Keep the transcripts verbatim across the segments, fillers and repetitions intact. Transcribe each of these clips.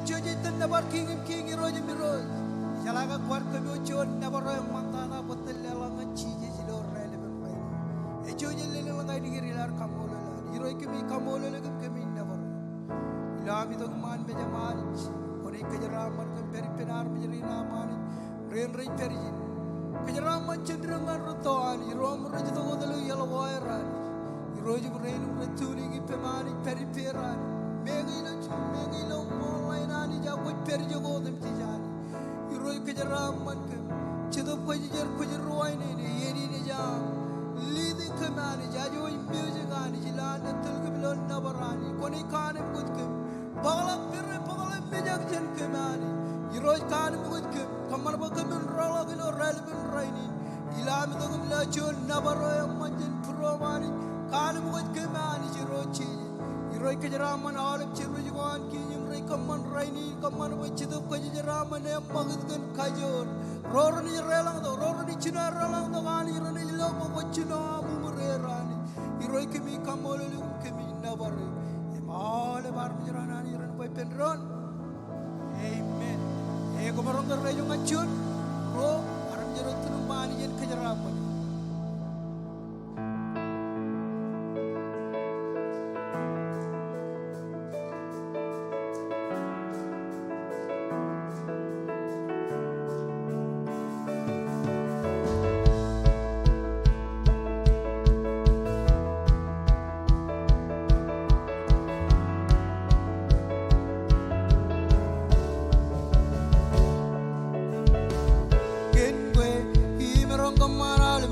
Ejjeḷọk iten nōbar Kiiñ in kiiñ, Irooj in irooj. Ijeḷā ke kwaar kōm eo juon nōbar eo eṃṃantata bwe jen leḷọk ñan Jisōs ilo raelep in rainin. Ejjeḷọk jen lelōñḷọk ainikied ilañ kaṃṃoolol Anij. Irooj kōmij kaṃṃoolol eok im kōmij nōbar eok. Ilo am itok iṃaan mejaṃ Anij, kwōnaaj kōjeraaṃṃan kōm pād ippān armej rein aṃ Anij. Rein rej pād ijin. Kōjeraaṃṃan jān dik ñan rūtto Anij, ro im rej itok wōt ilo iaḷ ko aer Anij. Irooj im rein im rej tune in ippem Anij, pād ippāer Anij. Meñe ilo Zoom, meñe ilo online Anij, ak kwōj pād ijoko otemjej Anij. Irooj kōjeraaṃṃan kōm. Jetōb Kwōjarjar, kwōj ruwainene, iien in ej aṃ. Lead e kōm Anij, aje wōj mejān Anij, ilo an naaj tōl kōm ilo nōbar Anij. Kwōnaaj kaanemkwōj kōm. Bōkḷọk pere, bōkḷọk mejak jān kōm Anij. Irooj kaanemkwōj kōm. Kōṃṃan bwe kōmin rōḷọk ilo raelep in rainin. Ilo am itok im lewōj juon nōbar eo eṃṃan jān būruōm Anij. Kaanemkwōj kōm Anij Irooj Jisōs. Irooj kōjeraaṃṃan aolep jerbal ko an kiiñ im rej kōṃṃan rainin. Kōṃṃan bwe Jetōb Kwōjarjar aṃ en eṃṃakūt kōn kajoor. Ro renaaj deḷọñtok, ro renaaj jino deḷọñtok Anij renaaj lo bwe kwōj jino aṃ uñūr er Anij. Irooj kōmij kaṃṃoolol eok im kōmij nōbar eok. Im aolep armej ro an Anij ren ba ippān doon. Amen. Ekwe, koṃ maroñ ke raise ñan juon, ruo, armej ro tūnūṃ Anij en kōjeraaṃṃan. Kōn kwe imaroñ kōṃṃan aō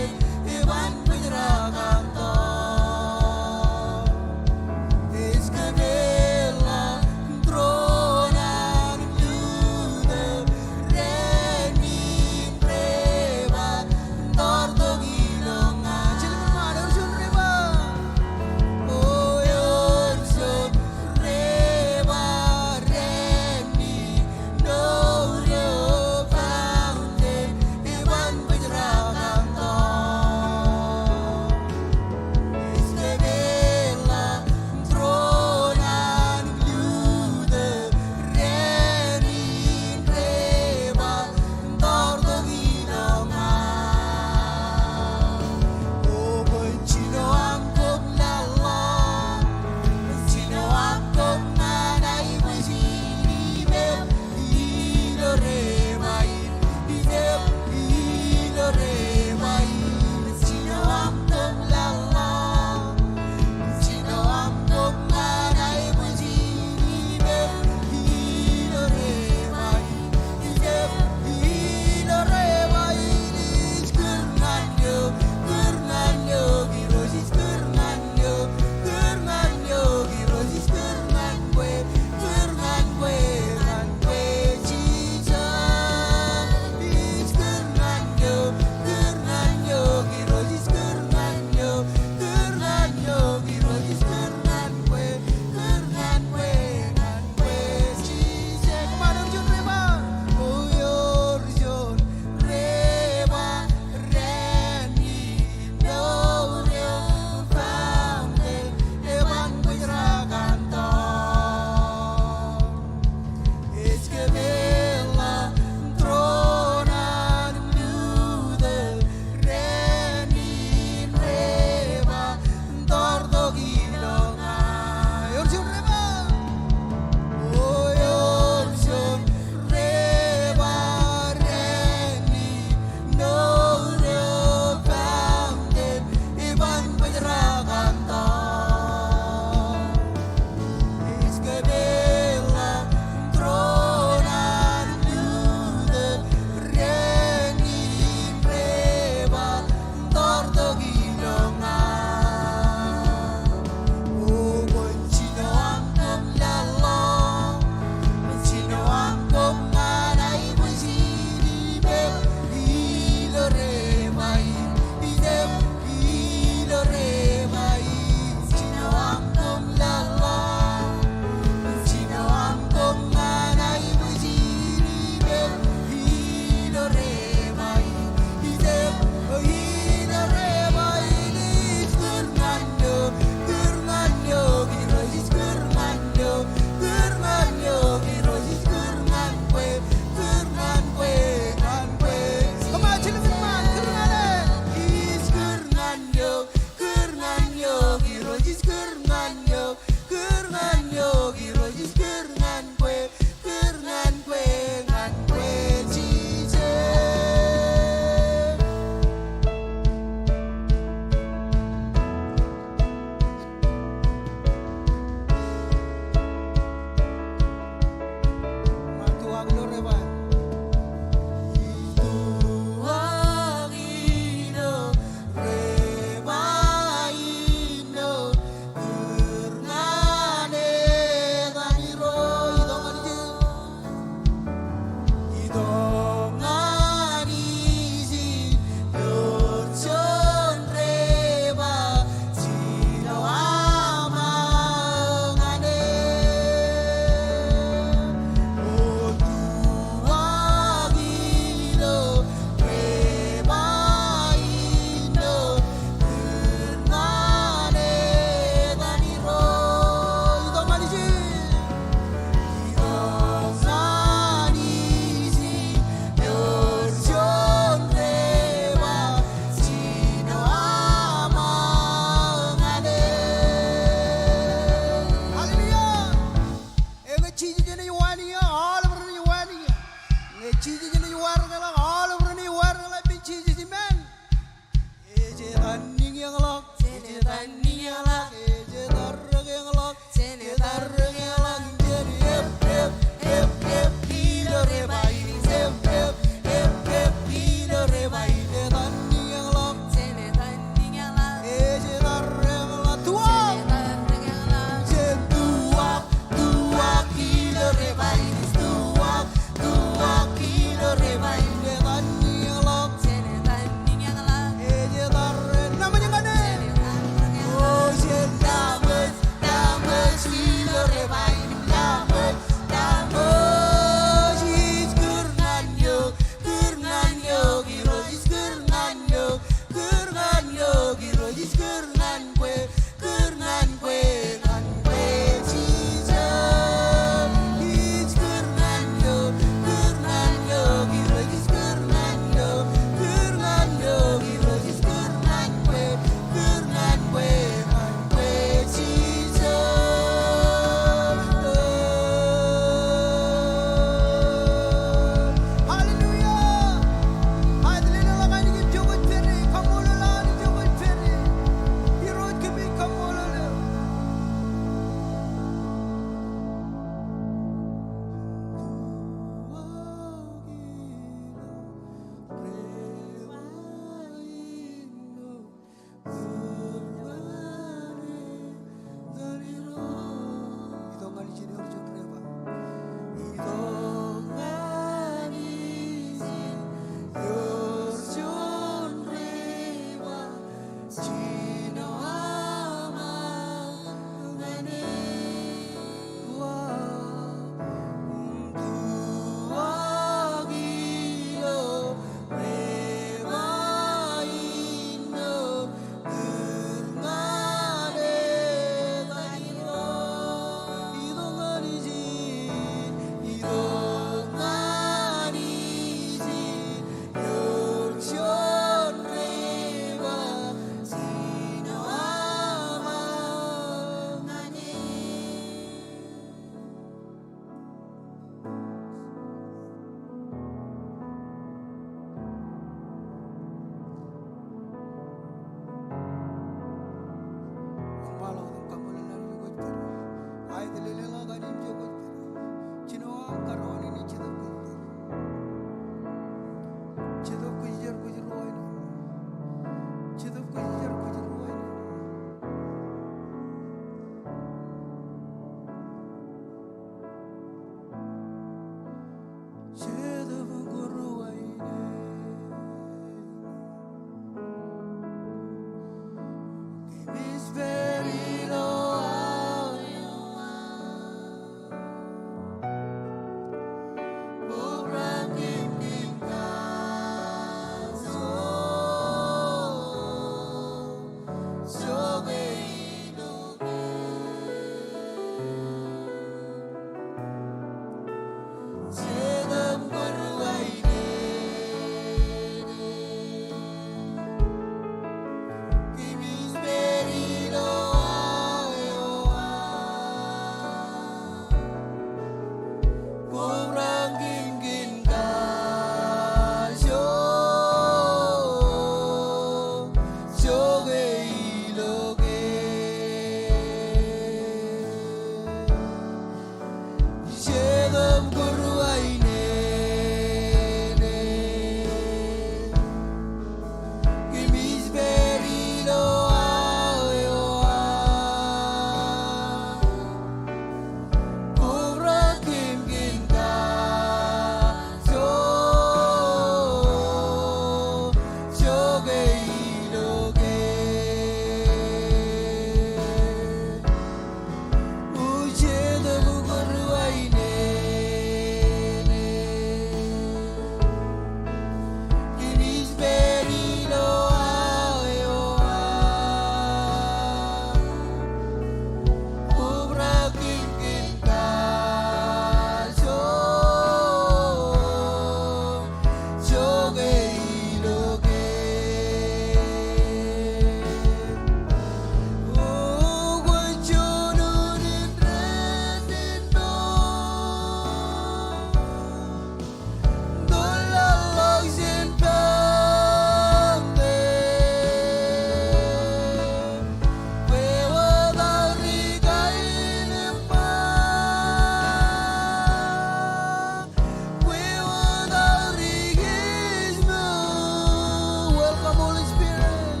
Welcome, Holy Spirit.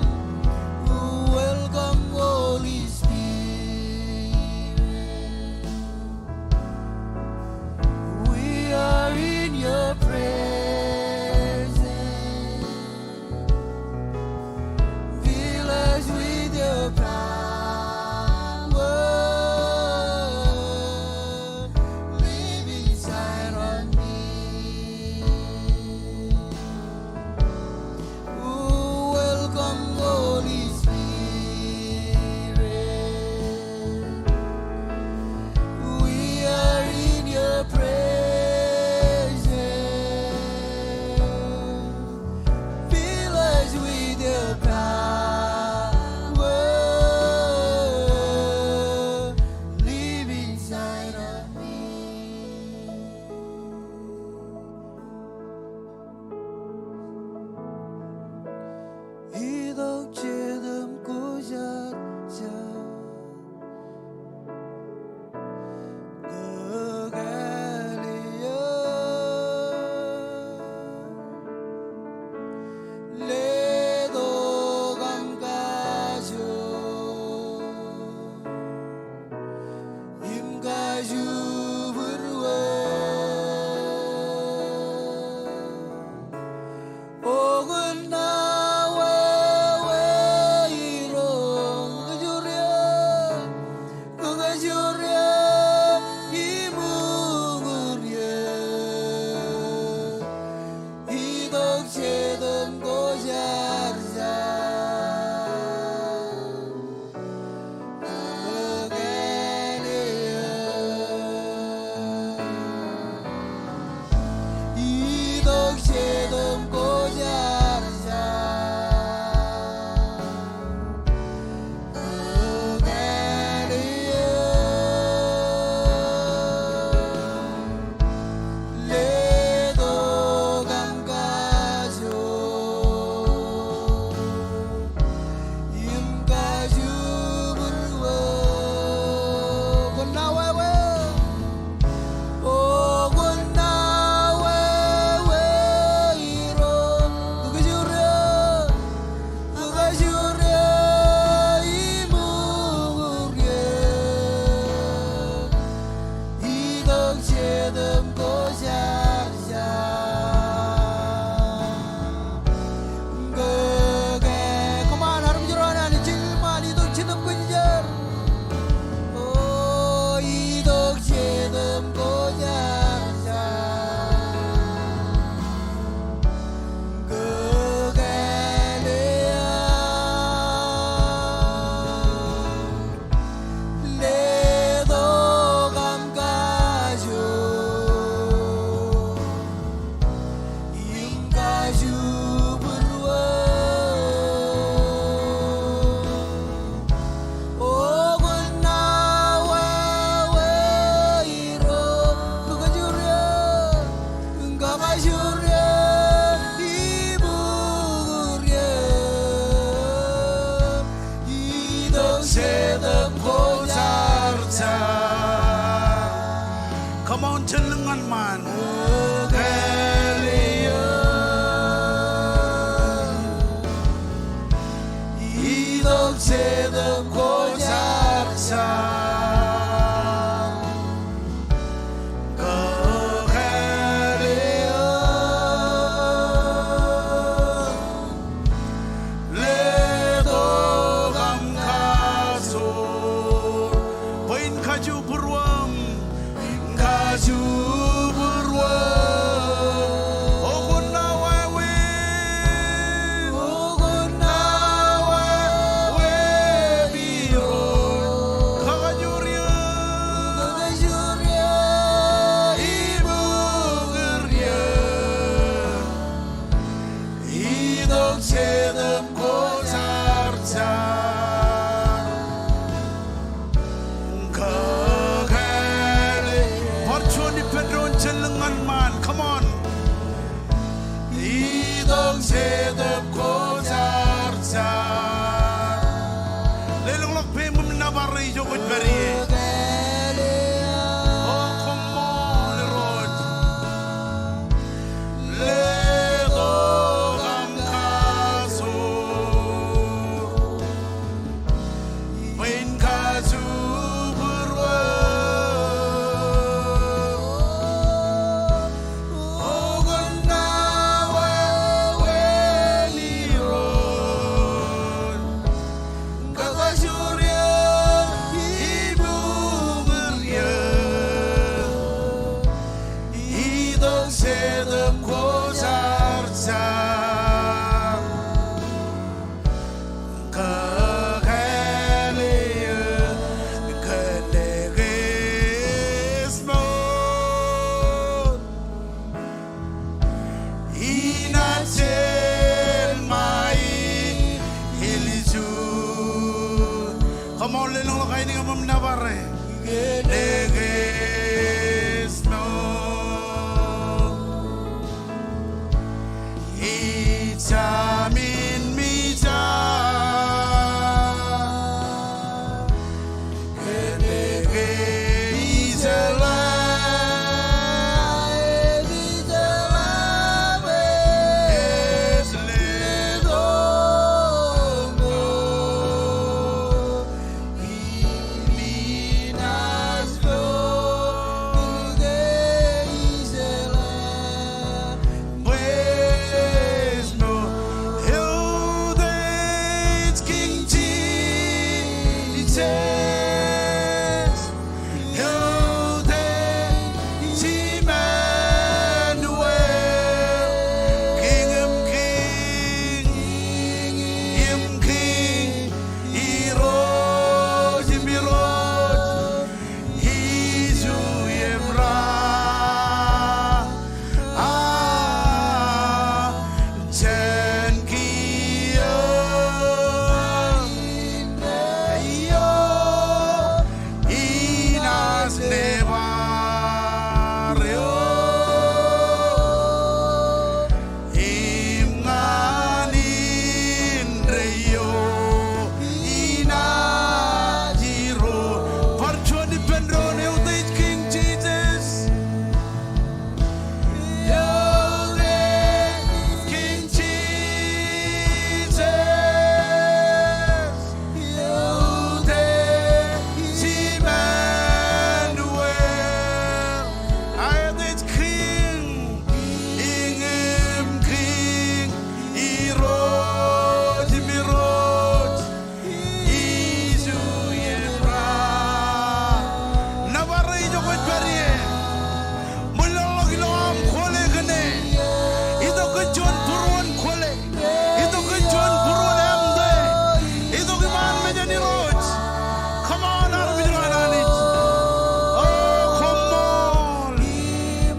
Welcome, Holy Spirit. We are in your presence. Fill us with your power. Live inside of me. Welcome, Holy Spirit. We are in your presence. Fill us with your power. Live inside of me. Itok Jetōb Kwōjarjar kōn kāālōt eō. Letok aṃ kajoor im kajjitōk būruō. O kōn aō wāween Irooj, kōjur eō, kōjur eō im uñūr eō. Itok Jetōb Kwōjarjar. Letok aṃ kajoor im kajjitōk būruō. Kōn aō wāween, o kōn aō wāween Come on, jen lōñ ñan ṃaan. Itok Jetōb Kwōjarjar. Letok aṃ kajoor. Bwe in kajubūruōṃ. Kajubūruōṃ. O kwōn ṇa wāween. O kwōn ṇa wāween Irooj. Kakajoor eō. Kakajoor eō. Ibuñūr eō. Itok Jetōb Kwōjarjar. Kakāāle. Bar juon ippān doon, jen lōñ ñan ṃaan. Come on. Itok Jetōb Kwōjarjar. Leḷọk peim im nōbar eo ijo kwōj pād ie. O, koṃṃool Irooj. Letok aṃ kajoor. Bwe in kajubūruōṃ. O kwōn ṇa wāween Irooj. Kakajoor eō, ibuñūr eō. Itok Jetōb Kwōjarjar. Kakāāle eō, kōnke ej ṃool. Inaaj jema ilju. Come on, leḷọk ainikien im nōbar e. Kōnke ej ṃool. Ij Jam in mijak. Kōnke ij Lamb, ij Lamb ej letok ṃool. Im inaaj ṃool, kōnke ij Lamb. Praise the Lord. Eutiej Kiiñ Jisōs. Eutiej Imanuel. Kiiñ in kiiñ, im kiiñ, Irooj in irooj. Iju im ra. A jen kiiō. Eo. Inaaj nebar eo. Im ñan indeeo inaaj irooj. Bar juon ippān doon, eutiej Kiiñ Jisōs. Eutiej Kiiñ Jisōs. Eutiej Imanuel. Eutiej Kiiñ. Kiiñ in kiiñ, Irooj in irooj, Iju im ra. Nōbar e ijo kwōj pād ie. Ṃwilaḷḷọk ilo aṃ kōle kōn e. Itok kōn juon būruon kōle. Itok kōn juon būruon eṃṃan. Itok iṃaan mejān Irooj. Come on, armej ro an Anij. O, koṃṃool.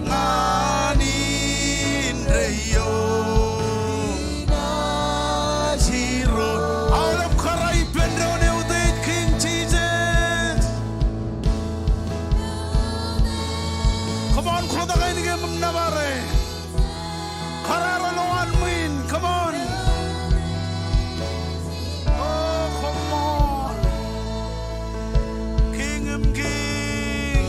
Ñan indeeo. Irooj. Aolep kōrā ippān doon, eutiej Kiiñ Jisōs. Come on, kotak ainikien im nōbar e. Kōrā ro ilowaan ṃwiin. Come on. O, koṃṃool. Kiiñ in kiiñ.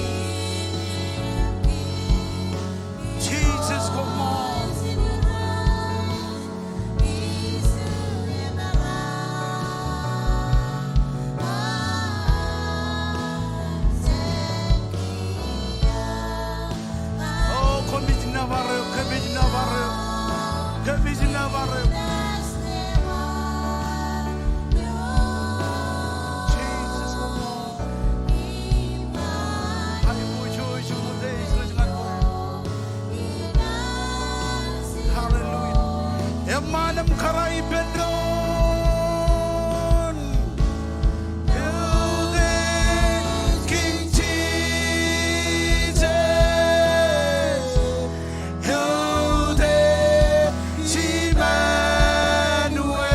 Hallelujah. Eṃṃan im kōrā ippān doon. Eo eṃṃan, King Jesus. Eo eṃṃan, Emmanuel.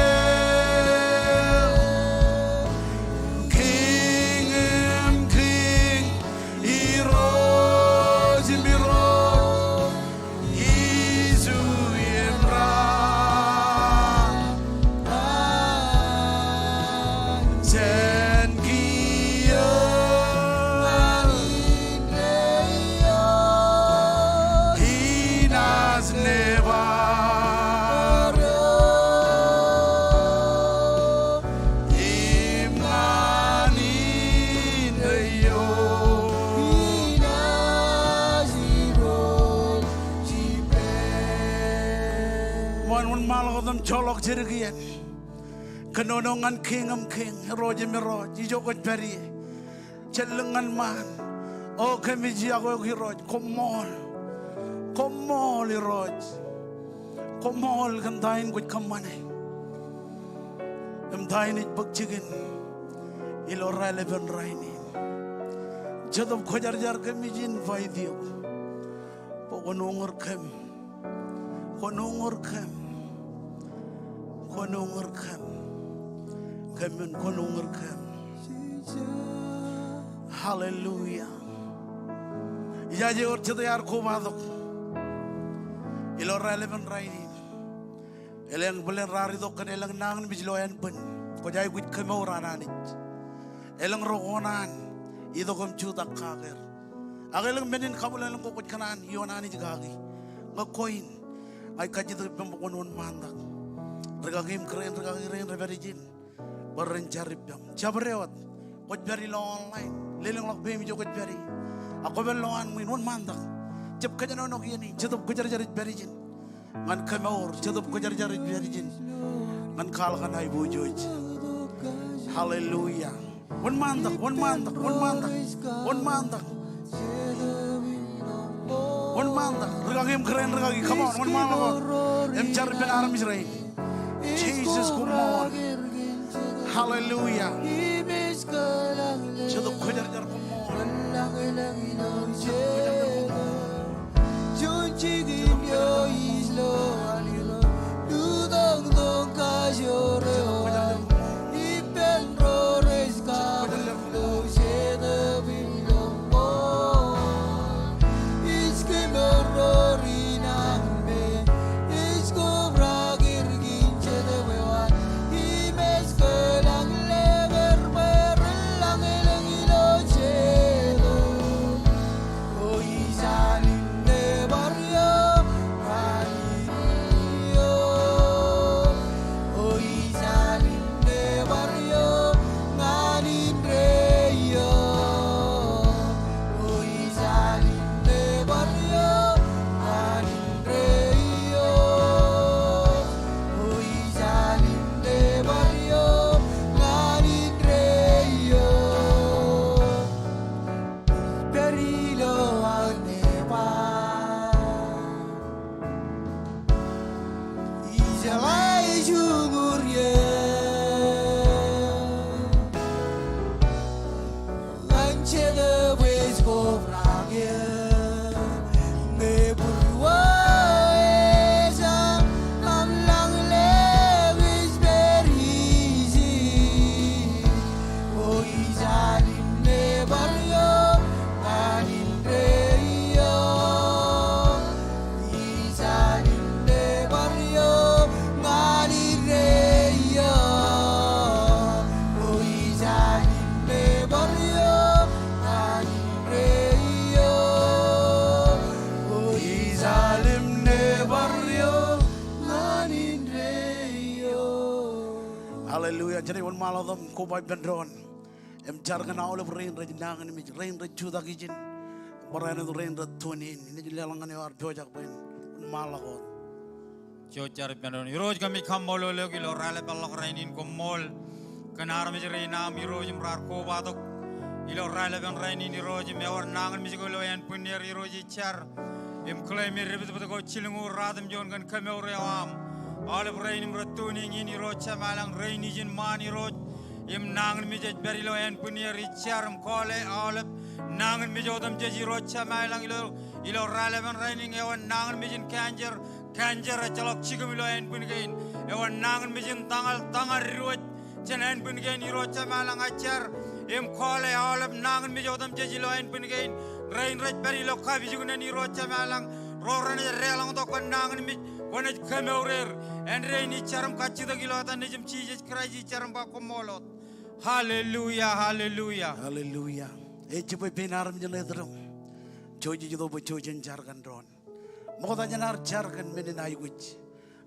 King im king, Irooj im irooj, Isu im raar. Jān kiiō, inaaj nebar eok. Im ñan indeeo, inaaj irooj jipeer. Wōn, wōnṃaanḷọk wōt im joḷọk jidik iien. Kōnono ñan King im king, Irooj im irooj, ijo kwōj pād ie. Jen lōñ ñan ṃaan. O kōmij iọkwe eok Irooj, koṃṃool. Koṃṃool Irooj. Koṃṃool kōn ta in kwōj kōṃṃane im ta in ej bōk jikin ilo raelepin rainin. Jetōb Kwōjarjar, kōmij invite eok bwe kwōn uñūr kōm. Kwōn uñūr kōm. Kwōn uñūr kōm. Kōmin kwōn uñūr kōm. Hallelujah. Ijaje wōt jet ear kobatok ilo raelepin rainin. Elōñ bōlen raar itok kōn elōñ nañinmej ilo ānbwin. Kwōj aikuj kemour an Anij. Elōñ ro kōṇaan itok im jutak kake er. Ak elōñ men in kabwilōñlōñ ko kwōj kōṇaan ioon Anij kaki. Ñe kwe in, ña ij kajjitōk ippaṃ bwe kwōn wōnṃaantak. Rikaki im kōrā in, rikaki rein rej pād ijin bwe ren jar ippaṃ. Jabdewōt, kwōj pād ilo online, lelōñḷọk peiṃ ijo kwōj pād ie. Ak kwō pād lowaan ṃwiin, wōnṃaantak. Jab kōjenolọk iien in, Jetōb Kwōjarjar ej pād ijin. Ñan kemour, Jetōb Kwōjarjar ej pād ijin. Ñan kwaḷọk an aiboojoj. Hallelujah. Wōnṃaantak, wōnṃaantak, wōnṃaantak, wōnṃaantak. Wōnṃaantak. Rikaki im kōrā in, rikaki, come on, wōnṃaanḷọk wōt im jar ippān armej rein. Jesus, koṃṃool. Hallelujah. Jetōb Kwōjarjar, koṃṃool. Jetōb Kwōjarjar, koṃṃool. Hallelujah. Jenaaj wōnṃaanḷọk wōt im koba ippān doon im jar kōn aolep rein rej nañinmej, rein rej jutak ijin, barāinwōt rein rej tune in. Inaaj leḷọk ñan eo ear pojak bwe en wōnṃaanḷọk wōt. Jouj jar ippān doon. Irooj kōmij kaṃṃoolol eok ilo raelepḷọk rainin, koṃṃool kōn armej rein aṃ Irooj im raar kobatok ilo raelepin rainin Irooj, im ewōr nañinmej ko ilo ānbwinnier Irooj ij jar im claim e depdepdek ko jilñuul ruatimjuon kōn kemour eo aṃ. Aolep rein im rej tuning in Irooj Jemām ilañ, rein ijin ṃaan Irooj im nañinmej ej pād ilo ānbwinnier, ij jar im kọọle aolep nañinmej otemjej Irooj Jemām ilañ ilo, ilo raelepin rainin, ewōr nañinmej in cancer, cancer ejjeḷọk jikim ilo ānbwin kein. Ewōr nañinmej in tōñal, tōñal diwōj jān ānbwin kein Irooj Jemām ilañ, ij jar im kọọle aolep nañinmej otemjej ilo ānbwin kein. Rein rej pād ilo kapijuknen Irooj Jemām ilañ, ro renaaj deḷọñtok kōn nañinmej, kwōnaaj kemour er. Āindein ij jar im kajjitōk ilo etan Nejiṃ Jisōs Kraist ij jar im ba koṃṃool wōt. Hallelujah, hallelujah. Hallelujah. Ej jibwe pein armej ṇe itōn. Jouj ej itok bwe jouj jen jar kōn doon. Ṃokta jān ad jar kōn men in aikuj,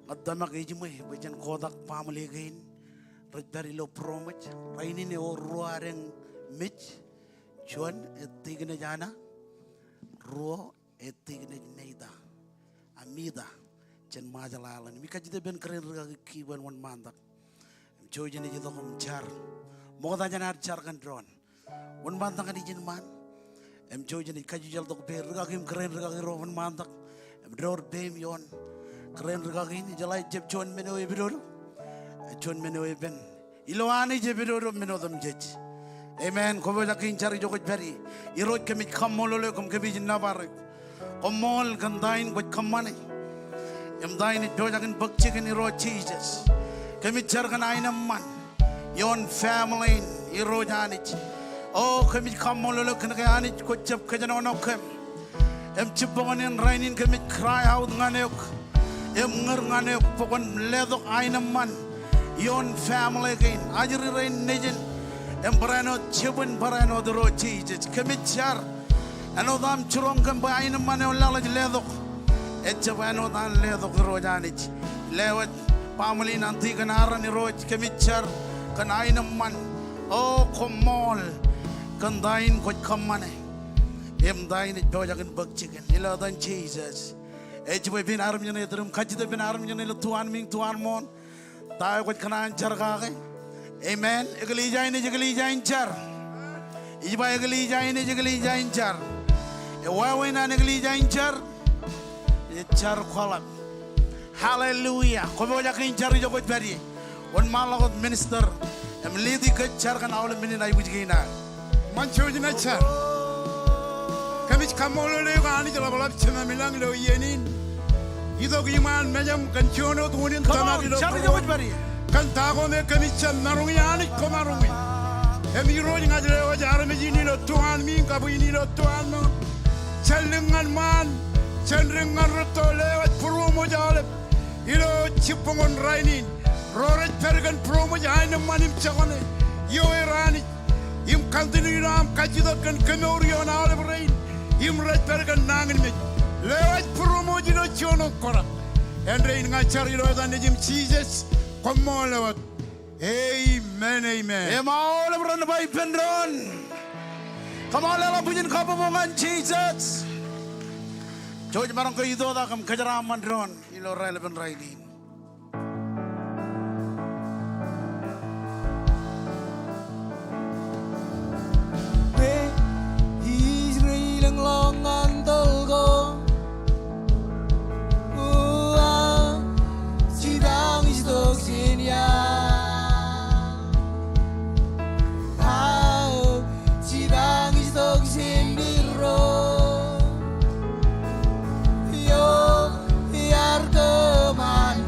ña ij tōmak ejiṃwe bwe jen kotak baaṃle kein rej pād ilo būroṃōj. Rainin ewōr ruo adeañ mej. Juon, ej tikōnej Ana. Ruo, ej tikōnej Neita. Amita, jān Ṃajeḷ Island. Im ij kajjitōk ippān kōrā in rikaki Kiwon, wōnṃaantak. Im jouj jen itok im jar. Ṃokta jān ad jar kōn doon, wōnṃaantak ñan ijin ṃaan. Im jouj jen kajjitōk ippān rikaki im kōrā in rikaki ro, wōnṃaantak. Im door peiṃ ioon kōrā in rikaki in, ijeḷā ejjab juon men eo epidodo. Ej juon men eo epen. Ilo Anij epidodo men otemjej. Amen. Kwōpojak in jar ijo kwōj pād ie. Irooj, kōmij kaṃṃoolol eok im kōmij nōbar eok. Koṃṃool kōn ta in kwōj kōṃṃane im ta in ej pojak in bōk jikin, Irooj Jisōs. Kōmij jar kōn aenōṃṃan ioon family in, Irooj Anij. O, kōmij kaṃṃoolol eok kōn ke Anij kwōj jab kōjenolọk kōm. Im jibboñōn in rainin kōmij cry out ñan eok im ñūr ñan eok bwe kwōn letok aenōṃṃan ioon family kein, ajri rein nejin, im barāinwōt jibwin barāinwōt, Irooj Jisōs. Kōmij jar, āinwōt aṃ jiroñ kōm bwe aenōṃṃan eo laḷ ej letok, ejjab āinwōt an letok, Irooj Anij. Lewōj baaṃle in an Tikōn Aaron, Irooj, kōmij jar kōn aenōṃṃan. O, koṃṃool kōn ta in kwōj kōṃṃane im ta in ej pojak in bōk jikin, ilo etan Jisōs. Ej jibwe pein armej ṇe itōn im kajjitōk ippān armej ṇe ilo tuanmiiñ, tuanmooṇ. Ta eo kwōj kōṇaan jar kake? Amen. Eklejia in ej eklejia in jar. Ij ba eklejia in ej eklejia in jar. Ewāween an eklejia in jar? Ej jar kwōḷap. Hallelujah. Kwōpojak in jar ijo kwōj pād ie. Wōnṃaanḷọk wōt minister im lead e kōj jar kōn aolep men in aikuj kein ad. Ṃōn jouj ṇe jar. Kōmij kaṃṃoolol eok Anij ḷapḷap Jemām ilañ ilo iien in. Itok iṃaan mejaṃ kōn juon wōt unin tōmak ilo būruōm kōn ta ko me kōmij jab maroñi, Anij kwō maroñi. Im Irooj, ña ij lewōj armej in ilo tuanmiiñ, kab in ilo tuanmooṇ. Jān dik ñan ṃaan, jān dik ñan rūtto, lewōj būroṃōj aolep ilo jibboñōn rainin. Ro rej pād kōn būroṃōj aenōṃṃan im jokane, ioer Anij. Im continue ilo aṃ kajjitōk kōn kemour ioon aolep rein im rej pād kōn nañinmej. Lewōj būroṃōj ilo juon wōt kwaḷọk. Āindein ña ij jar ilo etan Nejiṃ Jisōs, koṃṃool wōt. Amen, amen. Im aolep ren ba ippān doon, kōṃṃool eḷap bwijin kabbokbok ñan Jisōs. Jouj maroñ ke itoitak im kōjeraaṃṃan doon ilo raelepen rainin. Bwe ij reilañ ḷọk ñan toḷ ko, uwa, jipañ ij tok jān ia? Aō, jipañ ij tok jān Irooj. Eo iar kōṃṃan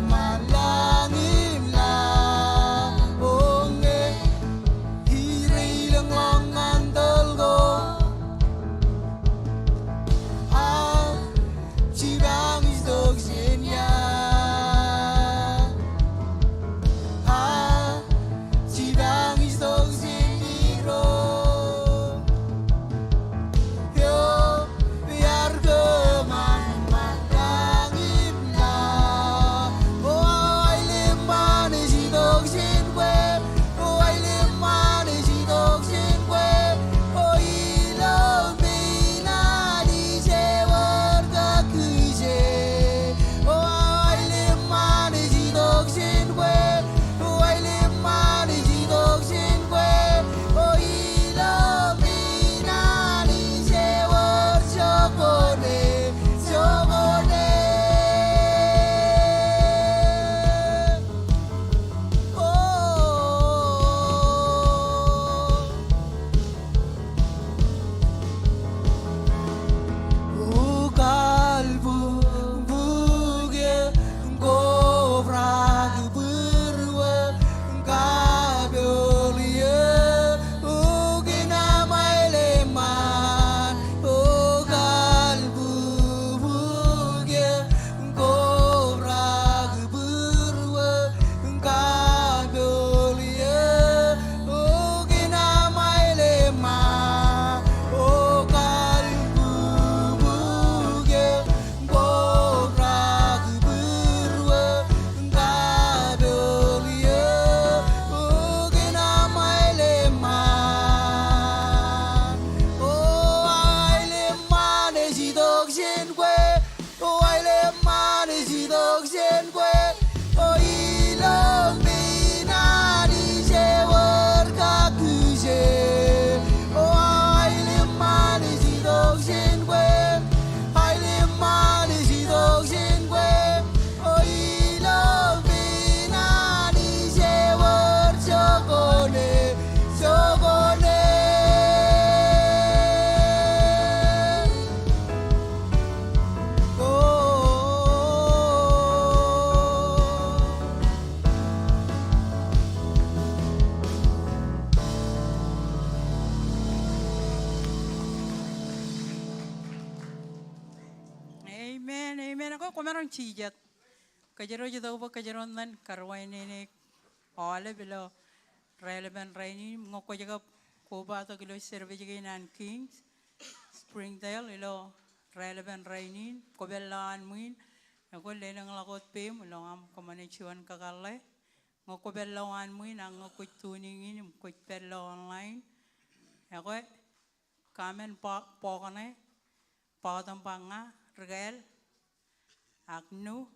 Ko kwōmaroñ jijet. Kōjro ej itok bwe kōjro ṇan karuwainene aolep ilo raelepen rainin im ñe kwōj kab kobatok ilo service kein an Kings Springdale ilo raelepen rainin, kwō pād ilowaan ṃwiin, ekwe lelōñḷọk wōt peiṃ ilo aṃ kōṃṃane juon kakōḷḷe. Ñe kwō pād ilowaan ṃwiin ak ñe kwōj tuning in im kwōj pād ilo online, ekwe comment bo-, bọkne, bọktoṃ ba ña, ri-kāāl, ak nu.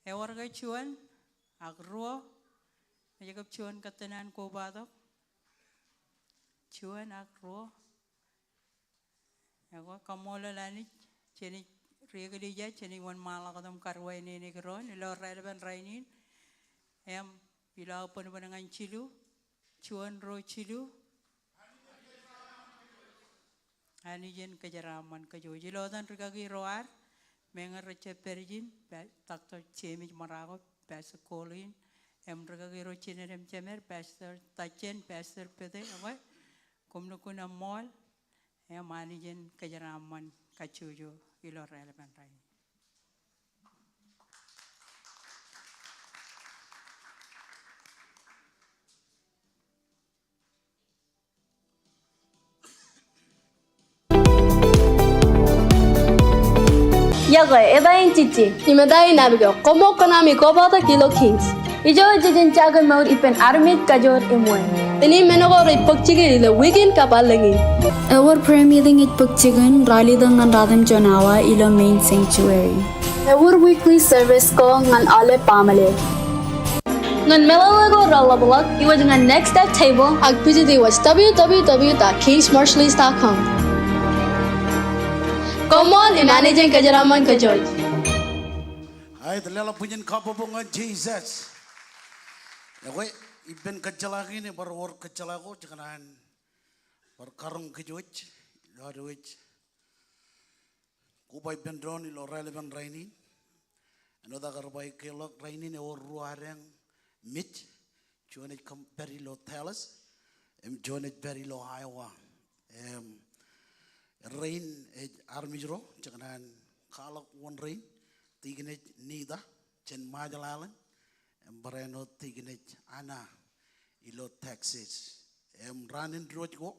Ewōr ke juon, ak ruo, ej kab juon kōttan an kobatok. Juon ak ruo. Ekwe kaṃṃoolol Anij, jenaaj, ri eklejia, jenaaj wōnṃaanḷọk wōt im karuwainene kōjro ilo raelepen rainin. Im ilo aō bōnbōn ñan jilu, juon, ruo, jilu. Anij en kōjeraaṃṃan kōj. Ilo etan rikaki ro ad, meñe rej jab pād ijin, pa-, Doctor James Marako, Pastor Colin, im rikaki ro jined im jemed, Pastor Tajen, Pastor Pete, ekwe, koṃ lukkuun eṃṃool, im Anij en kōjeraaṃṃan kajjojo ilo raelepen rainin. Iọkwe, eta in Jiji. Im eta in Abigail. Koṃṃool kōn ami kobatok ilo Kings. Ijo ej jen jakemour ippān armej kajoor im wāween. Im men ko rej bōk jikin ilo wiik in kab allōñ in. Ewōr prayer meeting ej bōk jikin ralitōk ñan ratimjuon awa ilo main sanctuary. Ewōr weekly service ko ñan aolep baaṃle. Ñan meḷeḷe ko reḷapḷọk, iwōj ñan Next Step Table ak visit iwōj W W W dot kings marshallese dot com. Koṃṃool im Anij en kōjeraaṃṃan kōj. Aet, leḷọk bwijin kabbokbok ñan Jisōs. Ekwe, ippān kōjjeḷā kein, bar wōr kōjjeḷā ko, jekōṇaan bar karoñ kōj wōj, ilo ad wōj koba ippān doon ilo raelepen rainin. Āinwōt ak kar ba ikkeḷọk, rainin ewōr ruo adeañ mej, juon ej kōm pād ilo Dallas, im juon ej pād ilo Iowa. Im rein ej armej ro, jekōṇaan kwaḷọk wōn rein, tikōn ej Nita, jān Marshall Island, im barāinwōt tikōn ej Anna, ilo Texas. Im raan in diwōj ko,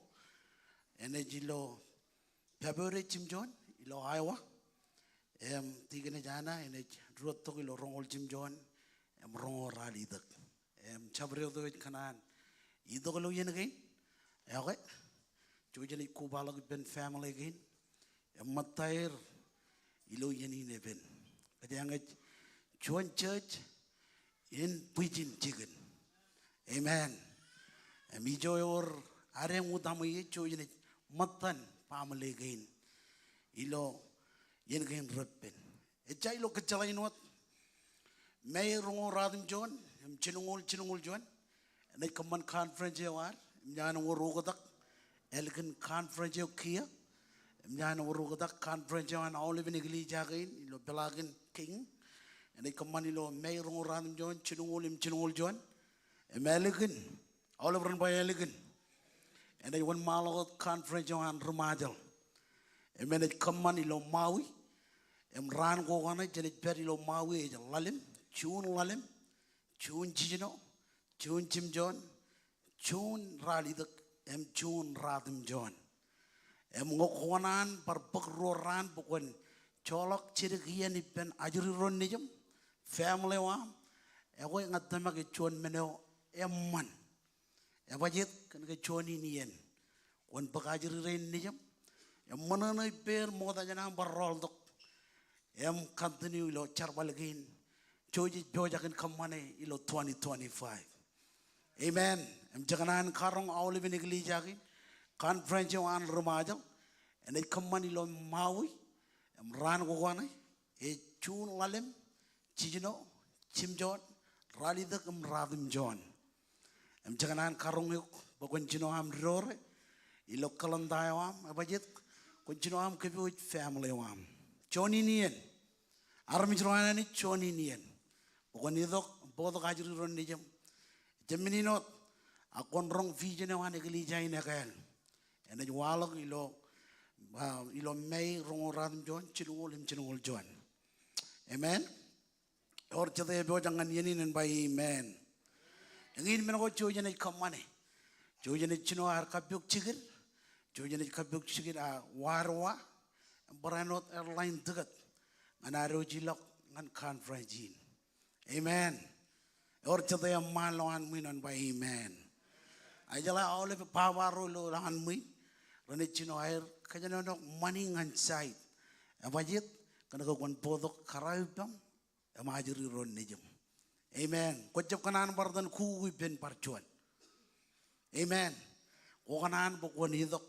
enaaj ilo February jimjuon ilo Iowa. Im tikōn ej Anna enaaj diwōjtok ilo roñoul jimjuon im roñoul ralitōk. Im jabdewōt eo ej kōṇaan itok ilo iien kein. Ekwe, jouj im enaaj kobaḷọk ippān family kein im ṃōttaer ilo iien in epen. Kōjeañ ej juon church in bwijin jikin. Amen. Im ijo ewōr adeañ utaṃwe ie, jouj im enaaj ṃōttan baaṃle kein ilo iien kein reppen. Ejja ilo kōjjeḷā in wōt, May roñoul ratimjuon im jilñoul, jilñoul juon, enaaj kōṃṃan conference eo ad, im ej an wōr oktak ālikin conference eo kiiō, im ej an wōr oktak conference eo an aolepen eklejia kein ilo peḷaakin King. Enaaj kōṃṃan ilo May roñoul ratimjuon, jilñoul im jilñoul juon. Im ālikin, aolep ren ba ālikin, enaaj wōnṃaanḷọk wōt conference eo an ri-Ṃajeḷ. Im enaaj kōṃṃan ilo Maui. Im raan ko kaṇe jenaaj pād ilo Maui ej ḷalem, June ḷalem, June jiljino, June jimjuon, June ralitōk, im June ratimjuon. Im ñe kwō kōṇaan bar bōk ruo raan bwe kwōn joḷọk jidik iien ippān ajri ro nejiṃ, family eo aṃ, ekwe ña tōmak ej juon men eo eṃṃan. Ebajjeet kōn ke juon in iien kwōn bōk ajri rein nejiṃ im ṃōṇōṇō ippāer ṃokta jān aṃ bar rọọltok im continue ilo jerbal kein. Jouj ej pojak in kōṃṃane ilo twenty twenty-five. Amen. Im jekōṇaan karoñ aolepen eklejia kein, conference eo an ri-Ṃajeḷ enaaj kōṃṃan ilo Maui. Im raan ko kaṇe ej June ḷalem, jiljino, jimjuon, ralitōk im ratimjuon. Im jekōṇaan karoñ eok bwe kwōn jino aṃ dore ilo calendar eo aṃ, ebajjeet kwōn jino aṃ kōpooj family eo aṃ. Juon in iien. Armej ro an Anij, juon in iien bwe kwōn itok bōktok ajri ro nejiṃ. Jab men in wōt, ak kwōn roñ vision eo an eklejia in ekāāl. Enaaj waḷọk ilo, ah, ilo May roñoul ratimjuon, jilñoul im jilñoul juon. Amen. Ewōr jete epojak ñan iien in en ba amen. Eñin men ko jouj im ej kōṃṃane. Jouj im ej jino aer kappok jikin. Jouj im ej kappok jikin aō warewa. Im barāinwōt airline ticket ñan ad wōj ilọk ñan conference in. Amen. Ewōr jete eṃṃaan lowaan ṃwiin en ba amen. Ij jeḷā aolep papa ro ilo lowaan ṃwiin renaaj jino aer kōjenolọk ṃani ñan side. Ebajeet kōn ke kwōn bōktok kōrā ippaṃ im ajri ro nejiṃ. Amen. Kwōjab kōṇaan bar itōn kukuk ippān bar juon. Amen. Kwō kōṇaan bwe kwōn itok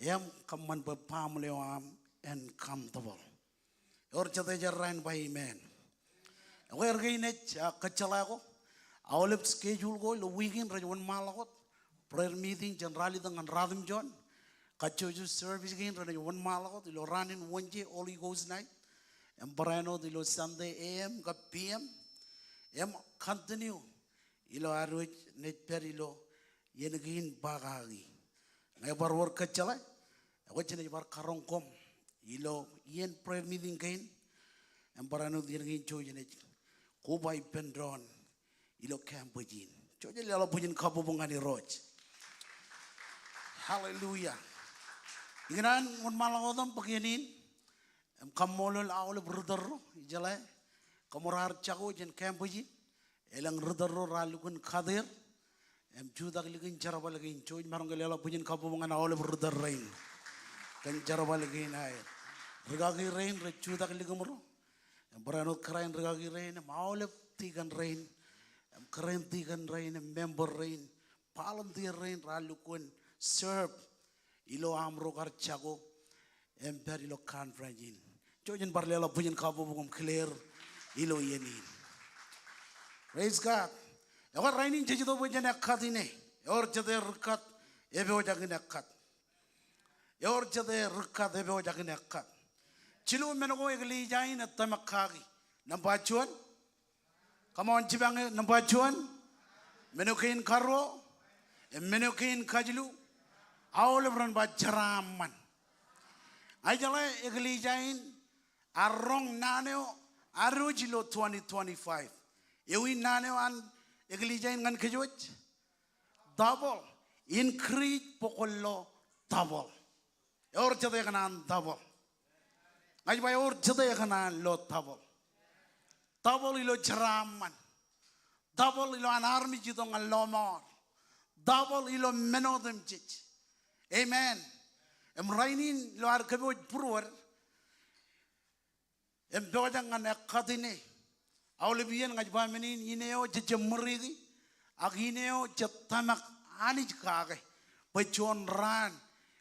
im kōṃṃan bwe baaṃle eo aṃ en comfortable. Ewōr jete ej errā en ba amen. Ekwe er kein ej, ah, kōjjeḷā ko. Aolep schedule ko ilo wiik in rej wōnṃaanḷọk wōt. Prayer meeting jān ralitōk ñan ratimjuon. Kajjojo service kein renaaj wōnṃaanḷọk wōt ilo raan in Wednesday, Holy Ghost night. Im barāinwōt ilo Sunday A M kab P M. Im continue ilo ad wōj naaj pād ilo iien kein ba kaki. Ñe bar wōr kōjjeḷā, ekwe jenaaj bar karoñ koṃ ilo iien prayer meeting kein. Im barāinwōt iien kein jouj im naaj koba ippān doon ilo campus in. Jouj im leḷọk bwijin kabbokbok ñan Irooj. Hallelujah. Ikōṇaan wōnṃaanḷọk wōt im bōk iien in im kaṃṃoolol aolep ri tōl ro, ijeḷā kōmro ar jako jān campus in. Elōñ ri tōl ro raar lukkuun kate er im jutak likin jerbal kein. Jouj maroñ ke leḷọk bwijin kabbokbok ñan aolep ri tōl rein kōn jerbal kein aer. Rikaki rein rej jutak likimro. Im barāinwōt kōrā in rikaki rein im aolep tikōn rein im kōrā in tikōn rein im member rein, volunteer rein raar lukkuun serve ilo aṃro kar jako im pād ilo conference in. Jouj im bar leḷọk bwijin kabbokbok im kile er ilo iien in. Praise God. Ekwe rainin jej itok bwe jen ekkat ine. Ewōr jete ri kkat epojak in ekkat. Ewōr jete ri kkat epojak in ekkat. Jilu men ko eklejia in ej tōmak kaki. Nōṃba juon. Come on, jipañ eō, nōṃba juon, men eo kein karuo, im men eo kein kajilu, aolep ren ba jeraaṃṃan. Ña ij jeḷā eklejia in ear roñ naan eo ear wōj ilo twenty twenty-five. Ewi naan eo an eklejia in ñan kōj wōj? Double. Increase bwe kwōn lo double. Ewōr jete ekōṇaan double? Ña ij ba ewōr jete ekōṇaan lo double? Double ilo jeraaṃṃan. Double ilo an armej itok ñan lọmọọr. Double ilo men otemjej. Amen. Im rainin ilo ad kōpooj būruod im pojak ñan ekkat ine. Aolep iien ña ij ba men in, ine eo jej jab ṃōriki, ak ine eo jej tōmak Anij kake bwe juon raan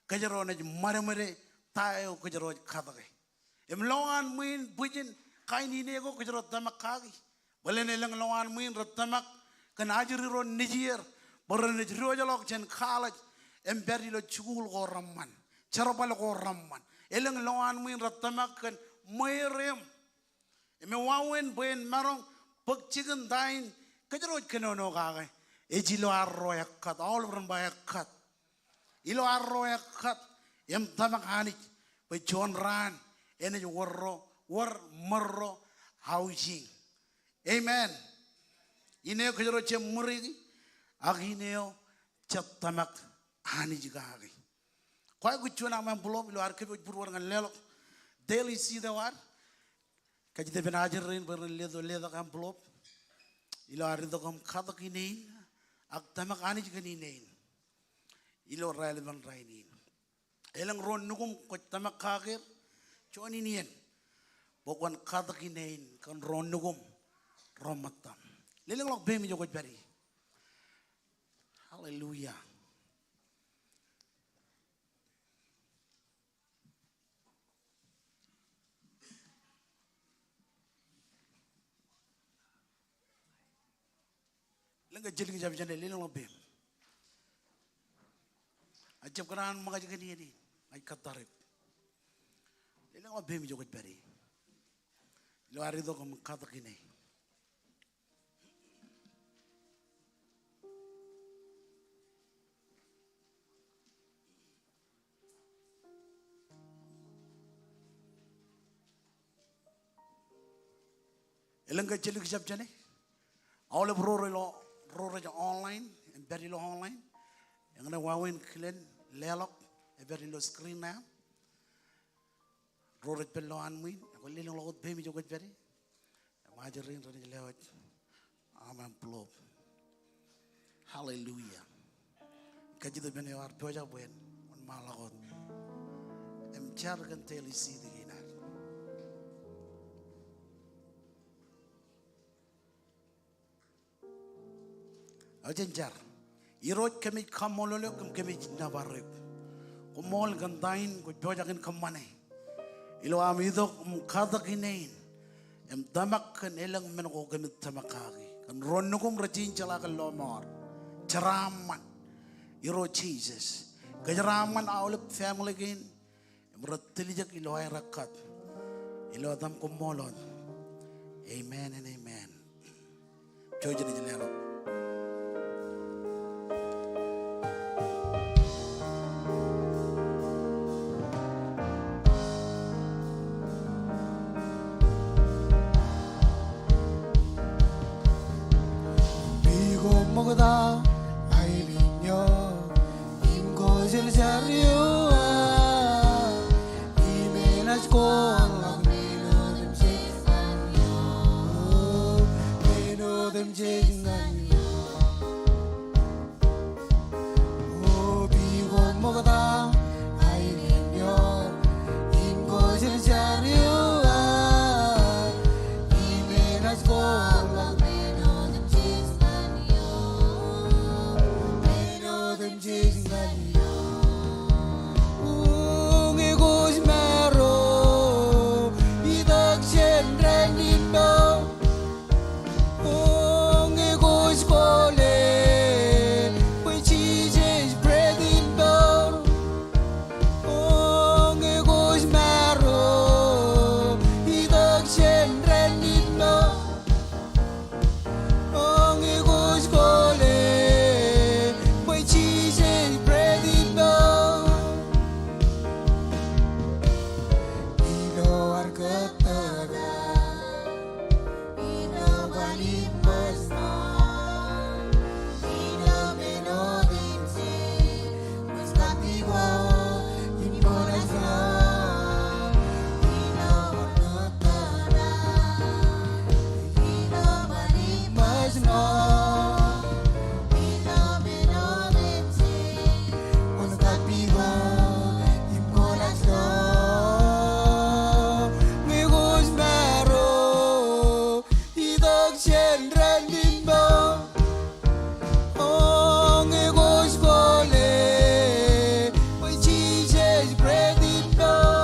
kōjro naaj ṃadṃōde ta eo kōjro ej katke. Im lowaan ṃwiin bwijin kain ine ko kōjro tōmak kaki. Bōlen elōñ lowaan ṃwiin rej tōmak kōn ajri ro nejier bwe renaaj diwōjḷọk jān college im pād ilo jikuuḷ ko reṃṃan, jerbal ko reṃṃan. Elōñ lowaan ṃwiin rej tōmak kōn ṃweier eṃ. Im ewāween bwe en maroñ bōk jikin ta in kōjro ej kōnono kake. Ej ilo arro ekkat, aolep ren ba ekkat. Ilo arro ekkat im tōmak Anij bwe juon raan enaaj wōr ro, wōr ṃōr ro housing. Amen. Ine eo kōjro jab ṃōriki, ak ine eo jej tōmak Anij kake. Kwaikuj juon aṃ envelope ilo ad kōpooj būruod ñan leḷọk daily seed eo ad. Kajjitōk ippān ajri rein bwe ren letok, letok envelope ilo ad itok im katōk ine in ak tōmak Anij kōn ine in ilo raelepen rainin. Elōñ ro nukuṃ kwōj tōmak kake er, juon in iien bwe kwōn katōk ine in kōn ro nukuṃ ro ṃōttaṃ. Lelōñḷọk peiṃ ijo kwōj pād ie. Hallelujah. Lōñ ke jidik jab jān e, lelōñḷọk peiṃ. Ij jab kōṇaan ṃōkaj kōn iien in, ij kōttar eok. Lelōñḷọk peiṃ ijo kwōj pād ie. Ilo ad itok im katōk ine. Elōñ ke jelik jab jāne? Aolep ro rej ilo, ro rej online, im pād ilo online. Eñṇe wāween kilen leḷọk, ej pād ilo screen eo aṃ. Ro rej pād ilowaan ṃwiin, kwōn lelōñḷọk wōt peiṃ ijo kwōj pād ie. Im ajri in renaaj lewōj aṃ envelope. Hallelujah. Kajjitōk ippān eo ear pojak bwe en wōnṃaanḷọk wōt im jar kōn daily seed kein ad. Jen jar. Irooj, kōmij kaṃṃoolol eok im kōmij nōbar eok. Koṃṃool kōn ta in kwōj pojak in kōṃṃane ilo am itok im katak ine in im tōmak kōn elōñ men ko kōmij tōmak kaki kōn ro nukum rej jeḷā kōn lọmọọr. Jeraaṃṃan, Irooj Jisōs. Kōjeraaṃṃan aolep family kein im rej tiljek ilo aer ekkat. Ilo etaṃ koṃṃool wōt. Amen and amen. Jouj im leḷọk. Ij koṃṃokta aelōñ eo im kwōjeḷā jar eo aō. Im enaaj kwaḷọk men otemjej ñan eok. Men otemjej ñan eok. O, ij koṃṃokta aelōñ eo im kwōjeḷā jar eo aō. Im enaaj kwaḷọk men otemjej ñan eok. Men otemjej ñan eok. O, ñe kwōj maro itok jān rainin mour. O, ñe kwōj kwōle bwe Jisōs ej bread in mour. O, ñe kwōj maro itok jān rainin mour. O, ñe kwōj kwōle bwe Jisōs ej bread in mour. Ilo ad kōttōpar Itok jān rainin mour. O, ñe kwōj kwōle bwe Jisōs ej bread in mour.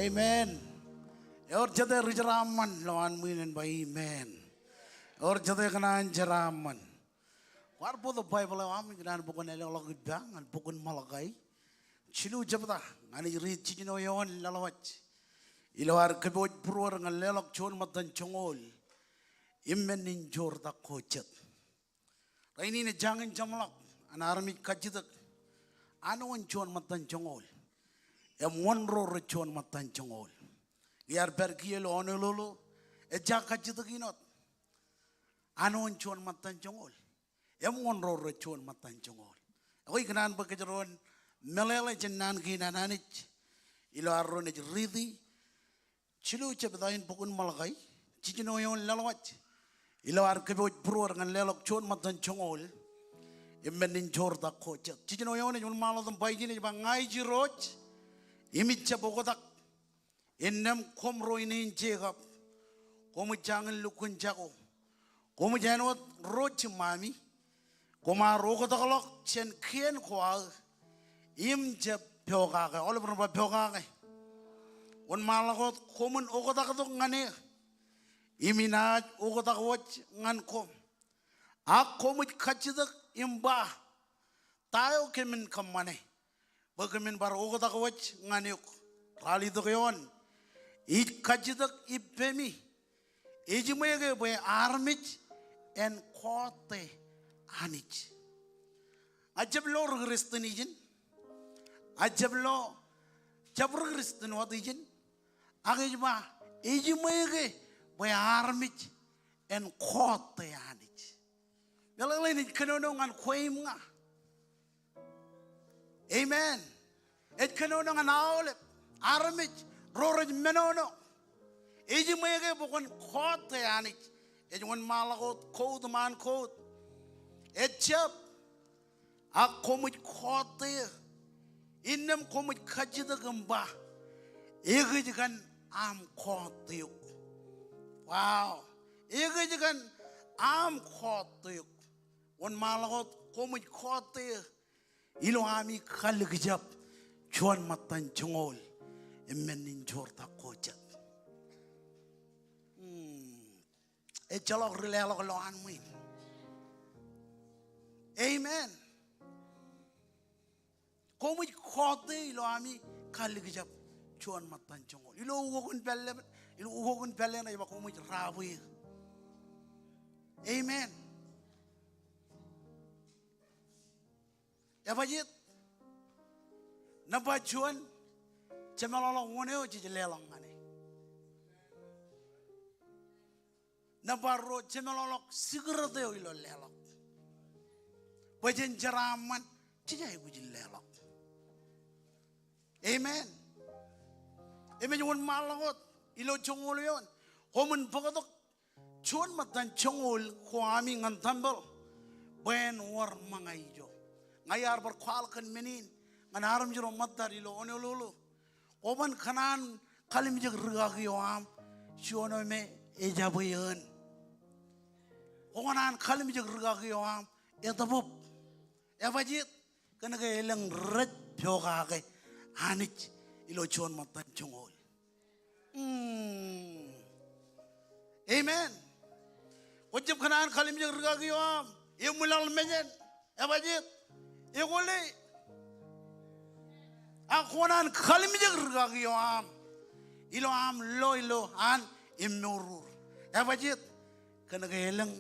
Amen. Ewōr jete ri jeraaṃṃan ilowaan ṃwiin en ba amen. Ewōr jete kōṇaan jeraaṃṃan. Kwaar bōktok Baibōḷ eo aṃ ikōṇaan bwe kwōn ālọkḷọk ippa ñan bok in Malakai. Jilu jebta, ñan ij riit jiljino eoon laḷwaj. Ilo ad kōpooj būruod ñan leḷọk juon ṃōttan joñoul im men in joortak ko jet. Rainin ej jañin jeṃḷọk an armej kajjitōk āinwōt juon ṃōttan joñoul im wōn ro rej juon ṃōttan joñoul. Iar pād kiiō ilo Honolulu, ejja kajjitōk in wōt āinwōt juon ṃōttan joñoul im wōn ro rej juon ṃōttan joñoul. Ekwe ikōṇaan bwe kōjro en meḷeḷe jān naan kein an Anij ilo arro naaj riiti jilu jebta in bok in Malakai, jiljino eoon laḷwaj. Ilo ad kōpooj būruod ñan leḷọk juon ṃōttan joñoul im men in joortak ko jet. Jiljino eoon ej wōnṃaanḷọk im ba ijin, ej ba, ña ij Irooj im ij jab oktak. Innām koṃ ro ine in Jekob, koṃij jañin lukkuun jako. Koṃij āinwōt ro jiṃṃami. Koṃ ar oktakḷọk jān kien ko aō im jab pokake. Aolep ren ba pokake. Wōnṃaanḷọk wōt, koṃwin oktaktok ñan eō im inaaj oktak wōj ñan koṃ. Ak koṃij kajjitōk im ba, ta eo kōmin kōṃṃane bwe kōmin bar oktak wōj ñan eok? Ralitōk eoon, ij kajjitōk ippemi. Ejiṃwe ke bwe armej en kọọte Anij. Ij jab lo ri Kristian ijin. Ij jab lo, jab ri Kristian wōt ijin. Ak ej ba, ejiṃwe ke bwe armej en kọọte Anij. Meḷeḷein ej kōnono ñan kwe im ña. Amen. Ej kōnono ñan aolep armej ro rej menono. Ejiṃwe ke bwe kwōn kọọte Anij. Ej wōnṃaanḷọk wōt quote ṃaan quote. Ejjab. Ak koṃij kọọte eō. Innām koṃij kajjitōk im ba, ekōj kōn aṃ kọọte eok. Wow. Ekōj kōn aṃ kọọte eok. Wōnṃaanḷọk wōt koṃij kọọte eō ilo ami kalikjab juon ṃōttan joñoul im men in joortak ko jet. Hmm. Ejjeḷọk ri leḷọk ilowaan ṃwiin. Amen. Koṃij kọọte ilo ami kalikjab juon ṃōttan joñoul. Ilo ukok in pālle, ilo ukok in pālle ṇe ej ba koṃij raabwe eō. Amen. Ebajjeet? Nōṃba juon, jemeḷọkḷọk wōn eo jej leḷọk ñan e. Nōṃba ruo, jemeḷọkḷọk sikret eo ilo leḷọk. Bwe jen jeraaṃṃan, jej aikuj in leḷọk. Amen. Im ej wōnṃaanḷọk wōt ilo joñoul eoon. Koṃwin bōktok juon ṃōttan joñoul ko ami ñan tempel bwe en wōr ṃōñā ijo. Ña iar bar kwaḷọk kōn men in ñan armej ro ṃōttad ilo Honolulu. Kwōban kōṇaan kalimjek rikaki eo aṃ juon eo me ejabwe eoon. Kwō kōṇaan kalimjek rikaki eo aṃ etōpōb. Ebajjeet? Kōnke elōñ rej pokake Anij ilo juon ṃōttan joñoul. Hmm. Amen. Kwōjab kōṇaan kalimjek rikaki eo aṃ eṃwilaḷ mejān. Ebajjeet? Ekole. Ak kwō kōṇaan kalimjek rikaki eo aṃ ilo aṃ lo ilo an im mour. Ebajjeet? Kōnke elōñ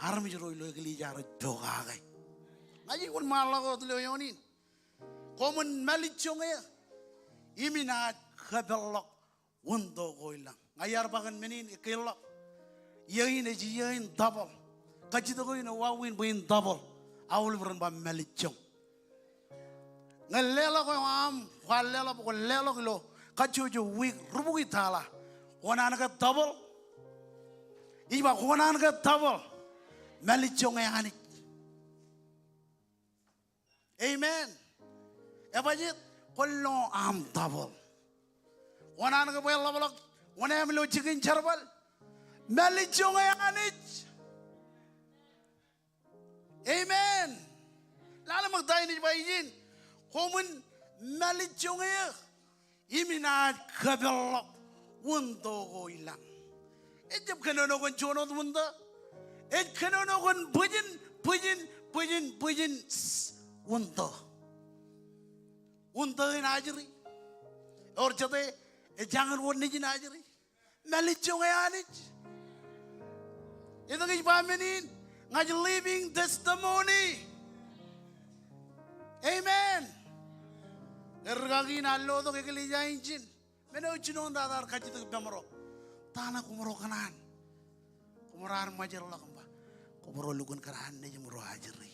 armej ro ilo eklejia rej pokake. Ña ij wōnṃaanḷọk wōt ilo eoon in. Koṃwin mālejjoñ eō im inaaj kōpeḷḷọk wūntō ko ilañ. Ña iar ba kōn men in ekkeḷọk. Iiō in ej iiō in double. Kajjitōk eo in ewāween bwe in double. Aolep ren ba mālejjoñ. Ñe leḷọk eo aṃ kwaar leḷọk, kwōn leḷọk ilo kajjojo wiik rubukwi taḷa, kwō kōṇaan ke double? Ij ba kwō kōṇaan ke double. Mālejjoñe Anij. Amen. Ebajjeet? Kwōn lo aṃ double. Kwō kōṇaan ke bwe en ḷapḷọk wōṇāān ilo jikin jerbal? Mālejjoñe Anij. Amen. Lale ṃōk ta in ij ba ijin. Koṃwin mālejjoñ eō im inaaj kōpeḷḷọk wūntō ko ilañ. Ejjab kōnono kōn juon wōt wūntō. Ej kōnono kōn bwijin, bwijin, bwijin, bwijin, s-, wūntō. Wūntō in ajri. Ewōr jete ejañin wōt nejin ajri. Mālejjoñe Anij. Etke ij ba men in? Ña ij living testimony. Amen. Ke rikaki in ear lotok eklejia in ijin. Men eo jinoin tata ear kajjitōk ippaṃro. Ta ṇe koṃro kōṇaan? Koṃro ar ṃōjḷọk im ba, koṃro lukkuun kōṇaan nejimro ajri.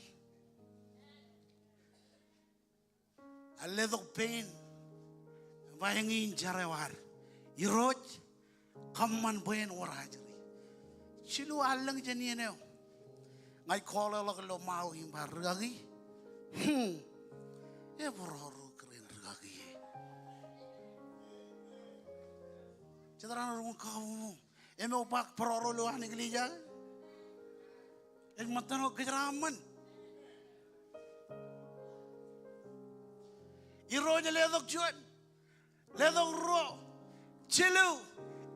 Ear letok pein. Ba eñin jar eo ad, Irooj, kōṃṃan bwe en wōr ajri. Jilu allōñ jān iien eo, ña ij call ḷọk ilo Maui im ba, rikaki, hmm, epororo kōrā in rikaki e. Jet raṇe rej kōṃṃan. Im eo ba bōrọro ilo an eklejia. Ej ṃōttan eo kōjeraaṃṃan. Irooj, letok juon, letok ruo, jilu,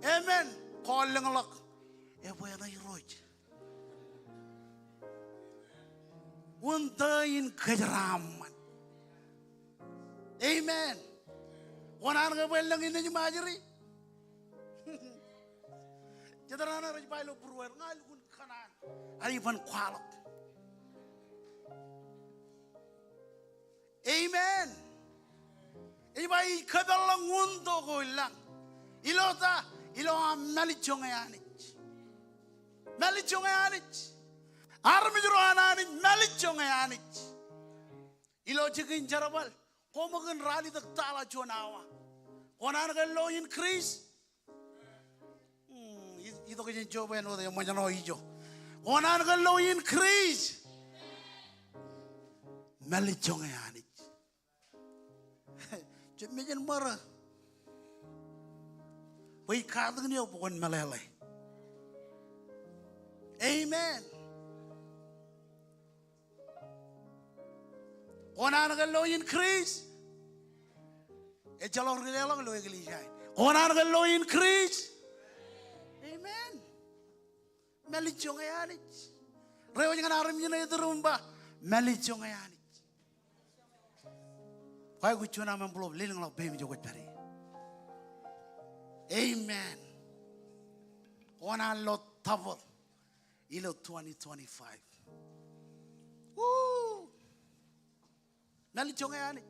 emān, call ḷọk. Ebwe eṇ Irooj? Wūntō in kōjeraaṃṃan. Amen. Kwō kōṇaan ke bwe en lōñ in nejim ajri? Jet raṇe rej ba ilo būrueir, ña lukkuun kōṇaan ad iban kwaḷọk. Amen. Ej ba ij kōpeḷḷọk wūntō ko ilañ Ilo ta? Ilo aṃ mālejjoñe Anij. Mālejjoñe Anij. Armej ro an Anij, mālejjoñe Anij. Ilo jikin jerbal, koṃ kōn ralitōk taḷa juon awa. Kōṇaan ke lo increase? Hmm, i-, itok jān job āinwōt eṃōjṇọ ijo. Kōṇaan ke lo increase? Mālejjoñe Anij. Jab mejān ṃōrā. Bwe ij katakin eok bwe kwōn meḷeḷe. Amen. Kōṇaan ke lo increase? Ejjeḷọk ri leḷọk ilo eklejia in. Kōṇaan ke lo increase? Amen. Mālejjoñe Anij. Reiwōj ñan armej ṇe ituruṃ im ba, mālejjoñe Anij. Kwaikuj juon aṃ envelope, lelōñḷọk peiṃ ijo kwōj pād ie. Amen. Kōṇaan lo double ilo twenty twenty-five. Woo! Mālejjoñe Anij.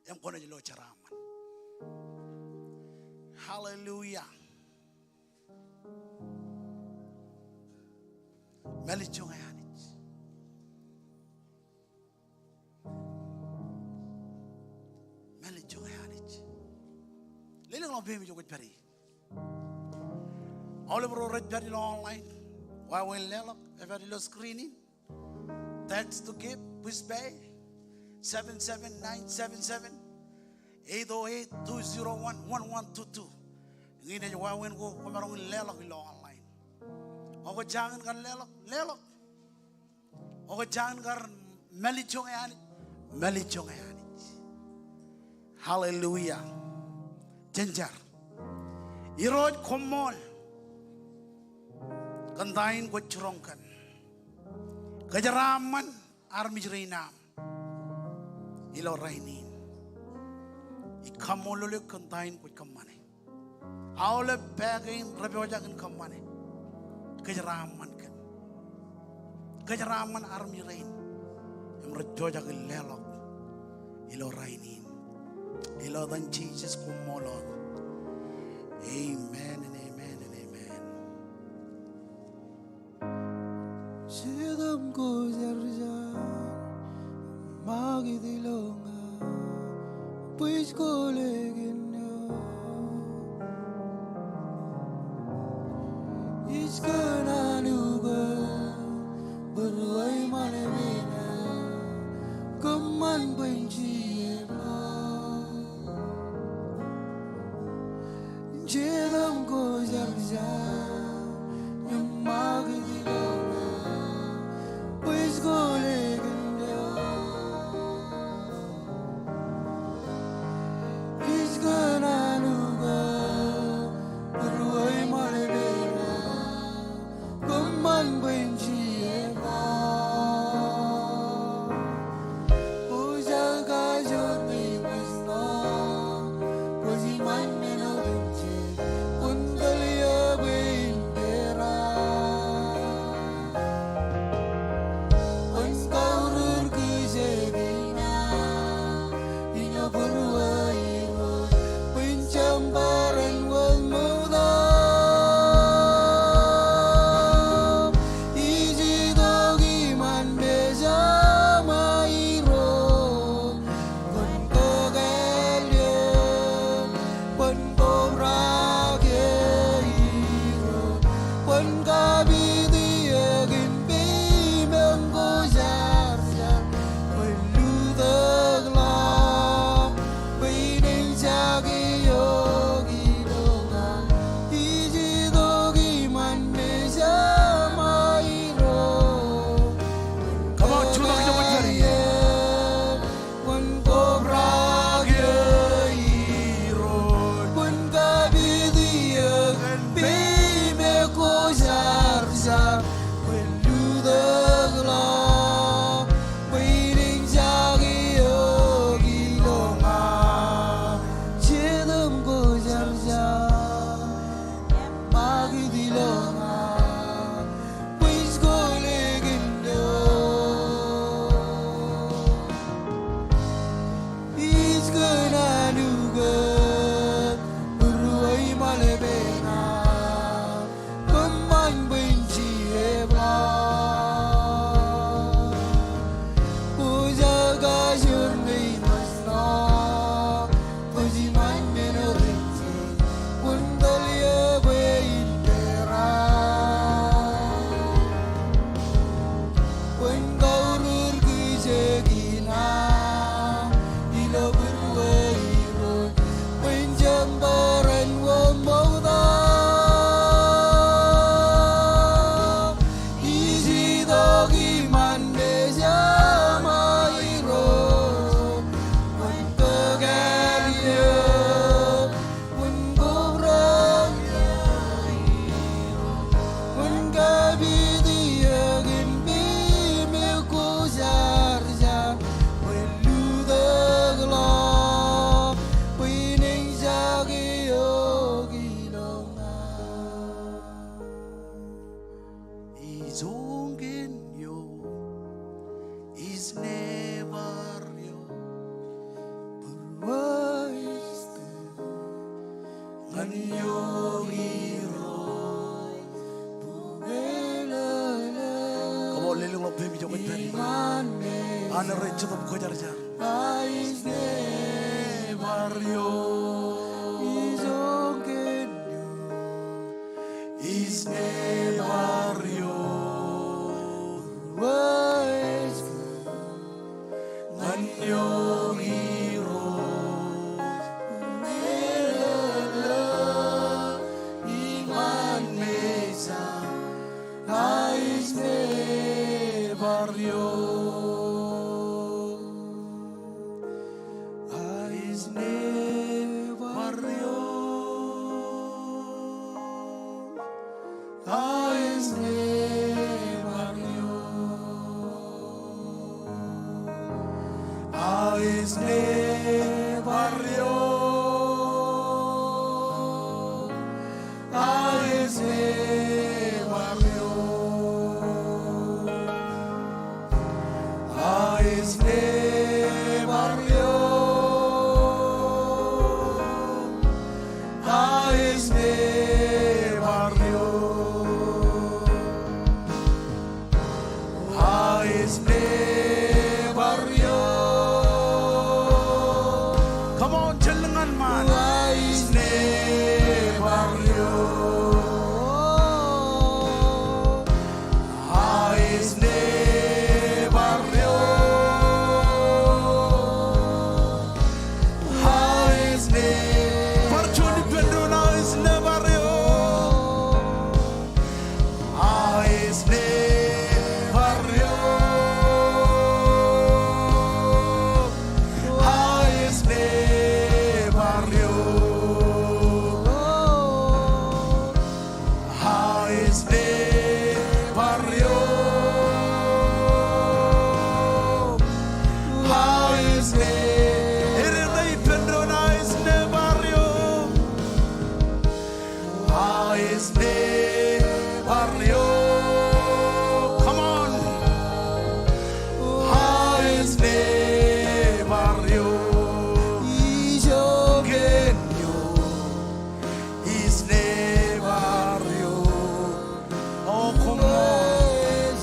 Im kwōnaaj lo jeraaṃṃan. Hallelujah. Mālejjoñe Anij. Mālejjoñe Anij. Lelōñḷọk peiṃ ijo kwōj pād ie. Aolep ro rej pād ilo online, wāween leḷọk, epād ilo screen in. Text to give, Pushpay, seven seven nine seven seven, eight oh eight, two zero one, one one two two. Eñin ej wāween ko kwōmaroñ in leḷọk ilo online. Ak kwō jañin kar leḷọk, leḷọk. Ak kwō jañin kar mālejjoñe Anij, mālejjoñe Anij. Hallelujah. Jen jar. Irooj, koṃṃool kōn ta in kwōj jiroñ kōm. Kōjeraaṃṃan armej rein aṃ ilo rainin. Ij kaṃṃoolol eok kōn ta in kwōj kōṃṃane. Aolep pā kein repojak in kōṃṃane. Kōjeraaṃṃan kōm. Kōjeraaṃṃan armej rein im rej pojak in leḷọk ilo rainin. Ilo etan Jisōs, koṃṃool. Amen and amen and amen. Jitōm ko jarjar, makūt ilo ña, bwe ij kole kōn eok. Ij kōṇaan uke, bwe ruo ṃanit eo, kōṃṃan bwe in jie Jitōm ko jarjar, im makūt ilo ña, bwe ij kole kōn eok. Ij kōṇaan uke, bwe ruo ṃanit eo, kōṃṃan bwe in jie eok. Kwōj kajoor ñe kwōj ṇa, kwōj iṃaan men otemjej, kwōn tōl eō bwe Come on, lelōñḷọk peiṃ ijo kwōj pād ie. An rej Jetōb Kwōjarjar. Ij nebar eok. Ij nebar eok. Ñan eok Irooj, ukelōklōk iṃaan mejaṃ, a ij nebar eok, a ij nebar eok. A ij nebar eok. A ij nebar eok. A ij nebar eok. A ij nebar eok. A ij nebar eok. A ij nebar eok. Come on, jen lōñ ñan ṃaan. A ij nebar eok. A ij nebar eok. A ij ne-, bar juon ippān doon, a ij nebar eok. A ij nebar eok. A ij nebar eok. A ij nebar eok. A ij ne-, ere ṇe ippān doon, a ij nebar eok. A ij nebar eok. Come on. A ij nebar eok. Ijo kōn eok. Ij nebar eok. O, koṃṃool.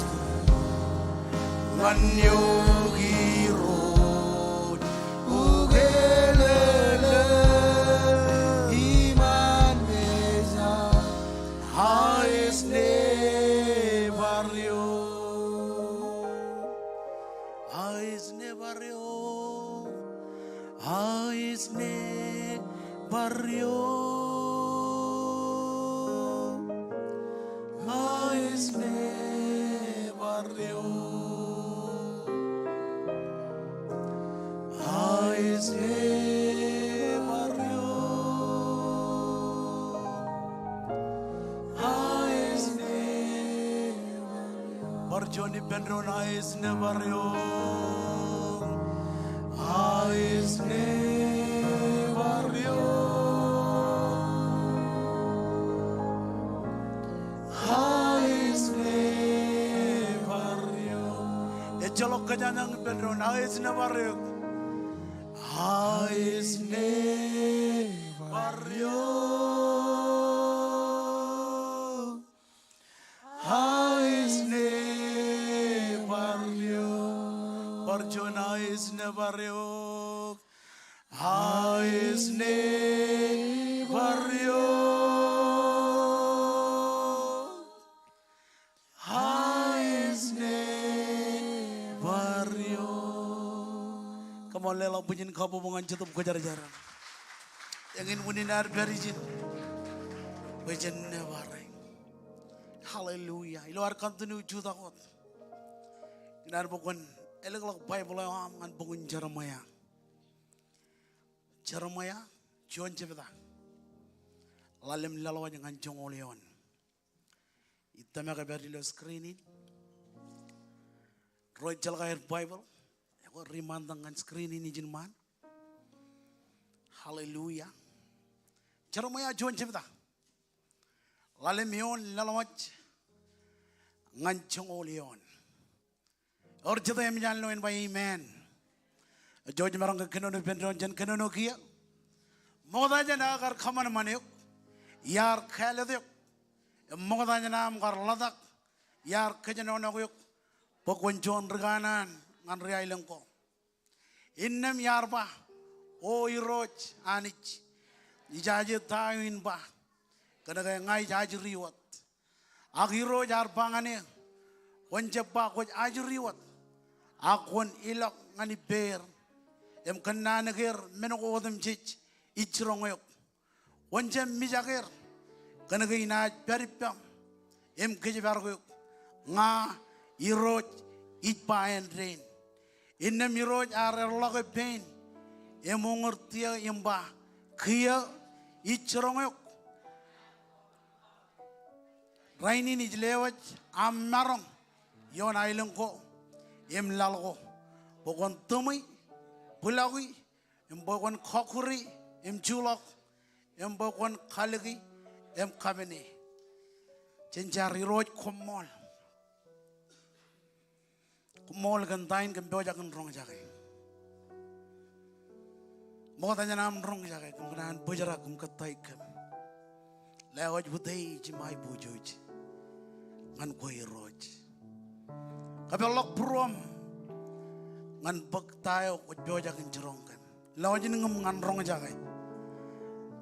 Ñan eok Irooj, ukelōklōk iṃaan mejaṃ, a ij nebar eok. A ij nebar eok. A ij nebar eok. A ij nebar eok. A ij nebar eok. A ij nebar eok. Bar juon ippān doon, a ij nebar eok. A ij nebar eok. A ij nebar eok. Ejjeḷọk kōjañjañ ippān doon, a ij nebar eok. A ij nebar eok. A ij nebar eok. Bar juon, a ij nebar eok. A ij nebar eok. A ij nebar eok. Come on, leḷọk bwijin kabbokbok ñan Jetōb Kwōjarjar. Eñin unin ad pād ijin bwe jen nebar e. Hallelujah. Ilo ad continue jutak wōt, ikōṇaan bwe kwōn elōkḷọk Baibōḷ eo aṃ ñan bok in Jeremaia. Jeremaia juon jebta. Ḷalem laḷwaj ñan joñoul eoon. Ij tōmak epād ilo screen in. Ro ejjeḷọk aer Baibōḷ, ekwe ri ṃaantak ñan screen in ijin ṃaan. Hallelujah. Jeremaia juon jebta. Ḷalem eoon laḷwaj ñan joñoul eoon. Ewōr jete emōj an lo en ba amen. Ej maroñ ke kōnono ippān doon, jen kōnono kiiō. Ṃokta jān aō kar kōṃanṃan eok. iar kāālōt eok, im ṃokta jān aṃ kar ḷotak, iar kōjenolọk eok bwe kwōn juon ri kanaan ñan ri aelōñ ko. Innām iar ba, O Irooj Anij, ijaje ta eo in ba, kōnke ña ij ajri wōt. Ak Irooj ear ba ñan e, kwōn jab ba kwōj ajri wōt, ak kwōn ilọk ñan ippāer im kōnnaan ke er men ko otemjej ij jiroñ eok. Kwōn jab mijak er, kōnke inaaj pād ippaṃ im kōjparok eok. Ña Irooj ij ba āindein. Innām Irooj ear erḷọke pein im uñūr tiō im ba, Kiiō ij jiroñ eok. Rainin ij lewōj aṃ maroñ ioon aelōñ ko im laḷ ko, bwe kwōn tūṃwi, bwilọki, im bwe kwōn kọkkure im juḷọk, im bwe kwōn kalōke im kapene. Jen jar. Irooj, koṃṃool. Koṃṃool kōn ta in kōm pojak in roñjake. Ṃokta jān aṃ roñjake, kōm kōṇaan bōjrak im kōttāik kōm. Lewōj utiej im aiboojoj ñan kwe Irooj. Kōpeḷḷọk būruōm ñan bōk ta eo kwōj pojak in jiroñ kōm. Lọjilñōm ñan roñjake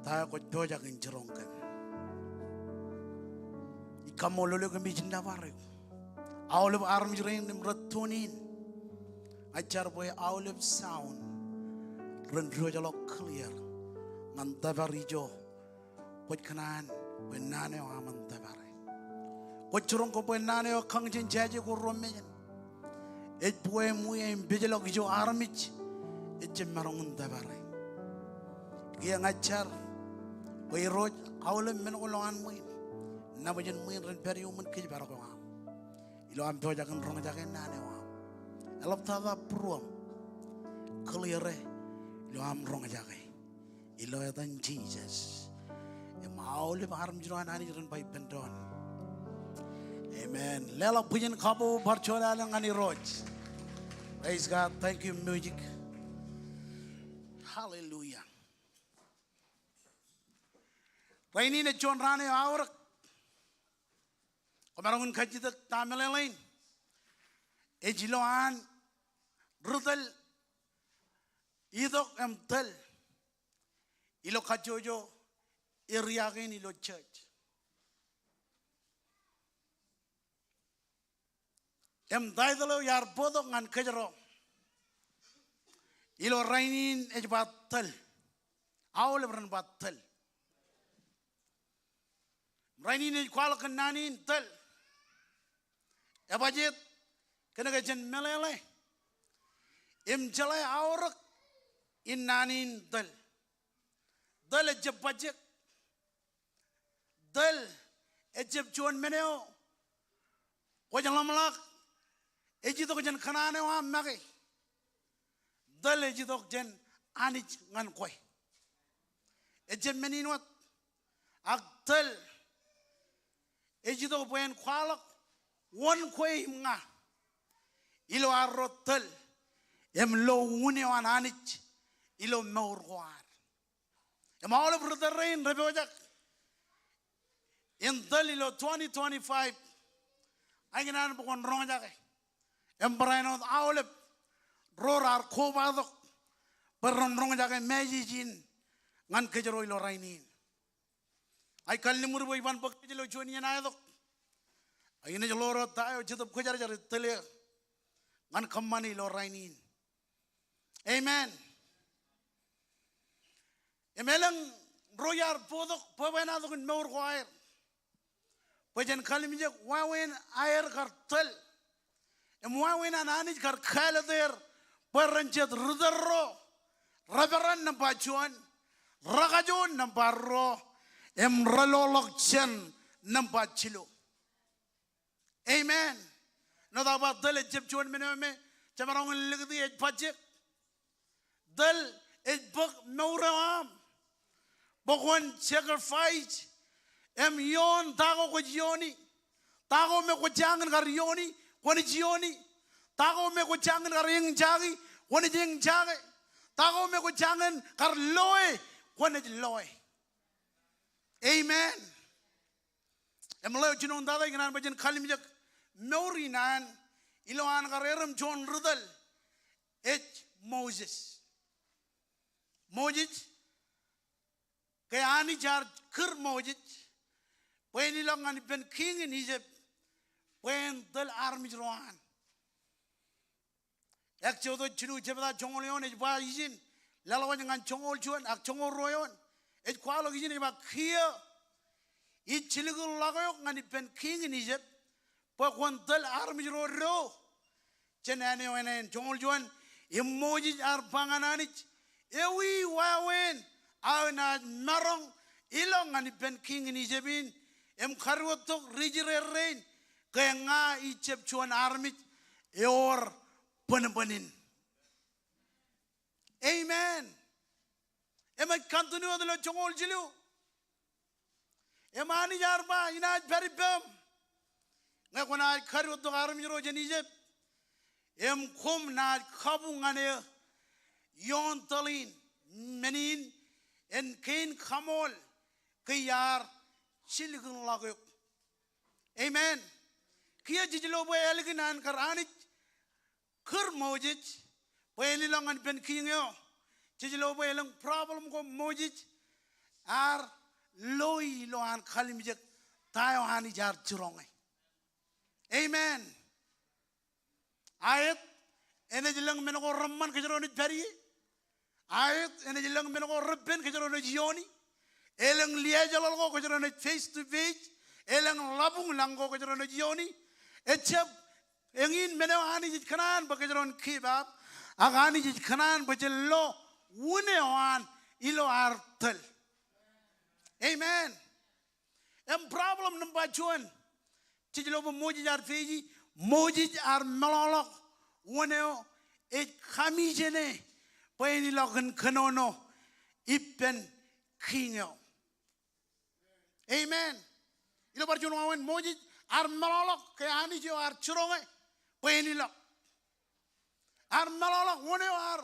ta eo kwōj pojak in jiroñ kōm. Ij kaṃṃoolol eok im ij nōbar eok. Aolep armej rein im rej tune in, ij jar bwe aolep sound ren diwōjḷọk clear ñan tōpar ijo kwōj kōṇaan bwe naan eo aṃ en tōpare. Kwōj jiroñ ke bwe naan eo ekañjān jāje ko ruo mejān ej buwā im wiia im pejḷọk ijo armej ejjab maroñ in tōpare. Kiiō ña ij jar bwe Irooj, aolep men ko ilowaan ṃwiin, nabōjin ṃwiin ren pād iuṃwin kōjparok eo aṃ. Ilo am pojak in roñjake naan eo aṃ, eḷaptata būruōm, clear e ilo am roñjake. Ilo etan Jisōs. Im aolep armej ro an Anij ren ba ippān doon, amen. Leḷọk bwijin kabbokbok bar juon alen ñan Irooj. Praise God. Thank you, music. Hallelujah. Rainin ej juon raan eo aorōk. Kwōmaroñ in kajjitōk ta meḷeḷein. Ej ilowaan ri tōl, itok im tōl ilo kajjojo area kein ilo church. Im title eo iar bōktok ñan kōjro ilo rainin ej ba tōl. Aolep ren ba tōl. Rainin ej kwaḷọk kōn naan in tōl. Ebajjeet kōnke jen meḷeḷe im jeḷā aorōk in naan in tōl. Tōl ejjab bajjek. Tōl ejjab juon men eo kwōj ḷōmṇak ej itok jān kōṇaan eo aṃ make. Tōl ej itok jān Anij ñan kwe. Ejjab men in wōt. Ak tōl ej itok bwe en kwaḷọk wōn kwe im ña ilo arro tōl im lo un eo an Anij ilo mour ko ad. Im aolep ri tōl rein rej pojak in tōl ilo twenty twenty-five, ikōṇaan bwe kwōn roñjake im barāinwōt aolep ro raar kobatok bwe ren roñjake message in ñan kōjro ilo rainin. Ij kalliṃur bwe iban bōk kōj ilo juon iien aetok. Ak inaaj ḷoor wōt ta eo Jetōb Kwōjarjar ej tōl eō ñan kōṃṃane ilo rainin. Amen. Im elōñ ro iar bōktok bwebwenato in mour ko aer bwe jen kallimjek wāween aer kar tōl im wāween an Anij kar kāālōt er bwe ren jet ri tōl ro, reperan nōṃba juon, rekajoor nōṃba ruo, im reloḷọkjeṇ nōṃba jilu. Amen. Āinwōt aō ba tōl ejjab juon men eo me jemaroñ in likūti ej bajjek. Tōl ej bōk mour eo aṃ bwe kwōn sacrifice im ioon ta ko kwōj iooni. Ta ko me kwō jañin kar iooni, kwōnaaj iooni. Ta ko me kwō jañin kar eñjake, kwōnaaj eñjake. Ta ko me kwō jañin kar loe, kwōnaaj loe. Amen. Im ḷeo jinoin tata ikōṇaan bwe jen kalimjek mour in an ilo an kar erom juon ri tōl ej Moses. Moses, ke Anij ear kūr Moses bwe en ilọk ñan ippān kiiñ in Ijipt bwe en tōl armej ro an. Exodus jilu jebta joñoul eoon ej ba ijin, laḷ wōj ñan joñoul juon ak joñoul ruo eoon, ej kwaḷọk ijin ej ba, kiiō ij jilkinḷọk eok ñan ippān kiiñ in Ijipt bwe kwōn tōl armej ro do jān āne eo ānen. Joñoul juon, im Moses ear ba ñan Anij, ewi wāween aō naaj maroñ ilọk ñan ippān kiiñ in Ijipt in im kadiwōjtok ri-Israel rein ke ña ij jab juon armej ewōr bōnbōnin. Amen. Im ej continue wōt ilo joñoul jilu. Im Anij ear ba, inaaj pād ippām ñe kwōnaaj kadiwōjtok armej ro jān Ijipt. Im koṃ naaj kabuñ ñan eō ioon tōl in, men in en kein kaṃool ke iar jilkinḷọk eok. Amen. Kiiō jej lo bwe ālikin an kar Anij kūr Moses bwe en ilọk ñan ippān kiiñ eo, jej lo bwe elōñ problem ko Moses ear loi ilo an kalimjek ta eo Anij ear jiroñe. Amen. Aet, enaaj lōñ men ko reṃṃan kōjro naaj pād ie. Aet, enaaj lōñ men ko repen kōjro naaj iooni. Elōñ liaajḷọk ko kōjro naaj face to face. Elōñ ḷabuñ lañ ko kōjro naaj iooni. Ejab eñin men eo Anij ej kōṇaan bwe kōjro en give up, ak Anij ej kōṇaan bwe jen lo wūn eo an ilo ad tōl. Amen. Im problem nōṃba juon jej lo bwe Moses ear face e, Moses ear meḷọkḷọk wōn eo ej commission e bwe en ilọk in kōnono ippān kiiñ eo. Amen. Ilo bar juon wāween Moses ear meḷọkḷọk ke Anij eo ear jiroñe bwe en ilọk. Ear meḷọkḷọk wōn eo ear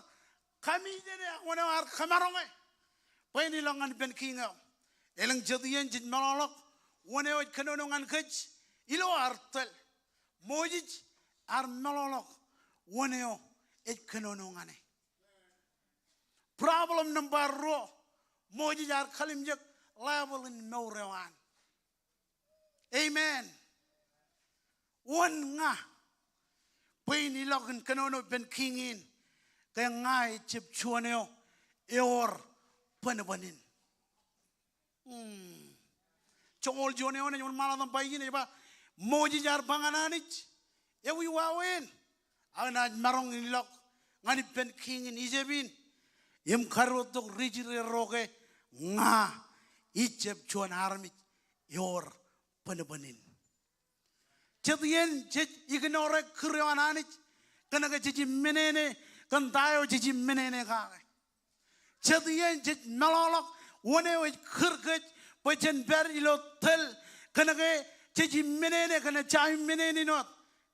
commission e, wōn eo ear kōmaroñe bwe en ilọk ñan ippān kiiñ eo. Elōñ jet iien jej meḷọkḷọk wōn eo ej kōnono ñan kōj ilo ad tōl. Moses ear meḷọkḷọk wōn eo ej kōnono ñan e. Problem nōṃba ruo, Moses ear kalimjek level in mour eo an. Amen. Wōn ña bwe in ilọk in kōnono ippān kiiñ in ke ña ij jab juon eo ewōr bōnbōnin? Hmm. Joñoul juon eoon ej wōnṃaanḷọk im ba ijin, ej ba, Moses ear ba ñan Anij, ewi wāween aō naaj maroñ in ilọk ñan ippān kiiñ in Ijipt in im kadiwōjtok ri-Israel ro ke ña ij jab juon armej ewōr bōnbōnin? Jet iien jej ignore kūr eo an Anij kōnke jej imminene kōn ta eo jej imminene kake. Jet iien jej meḷọkḷọk wōn eo ej kūr kōj bwe jen pād ilo tōl kōnke jej imminene kōn ejja imminene in wōt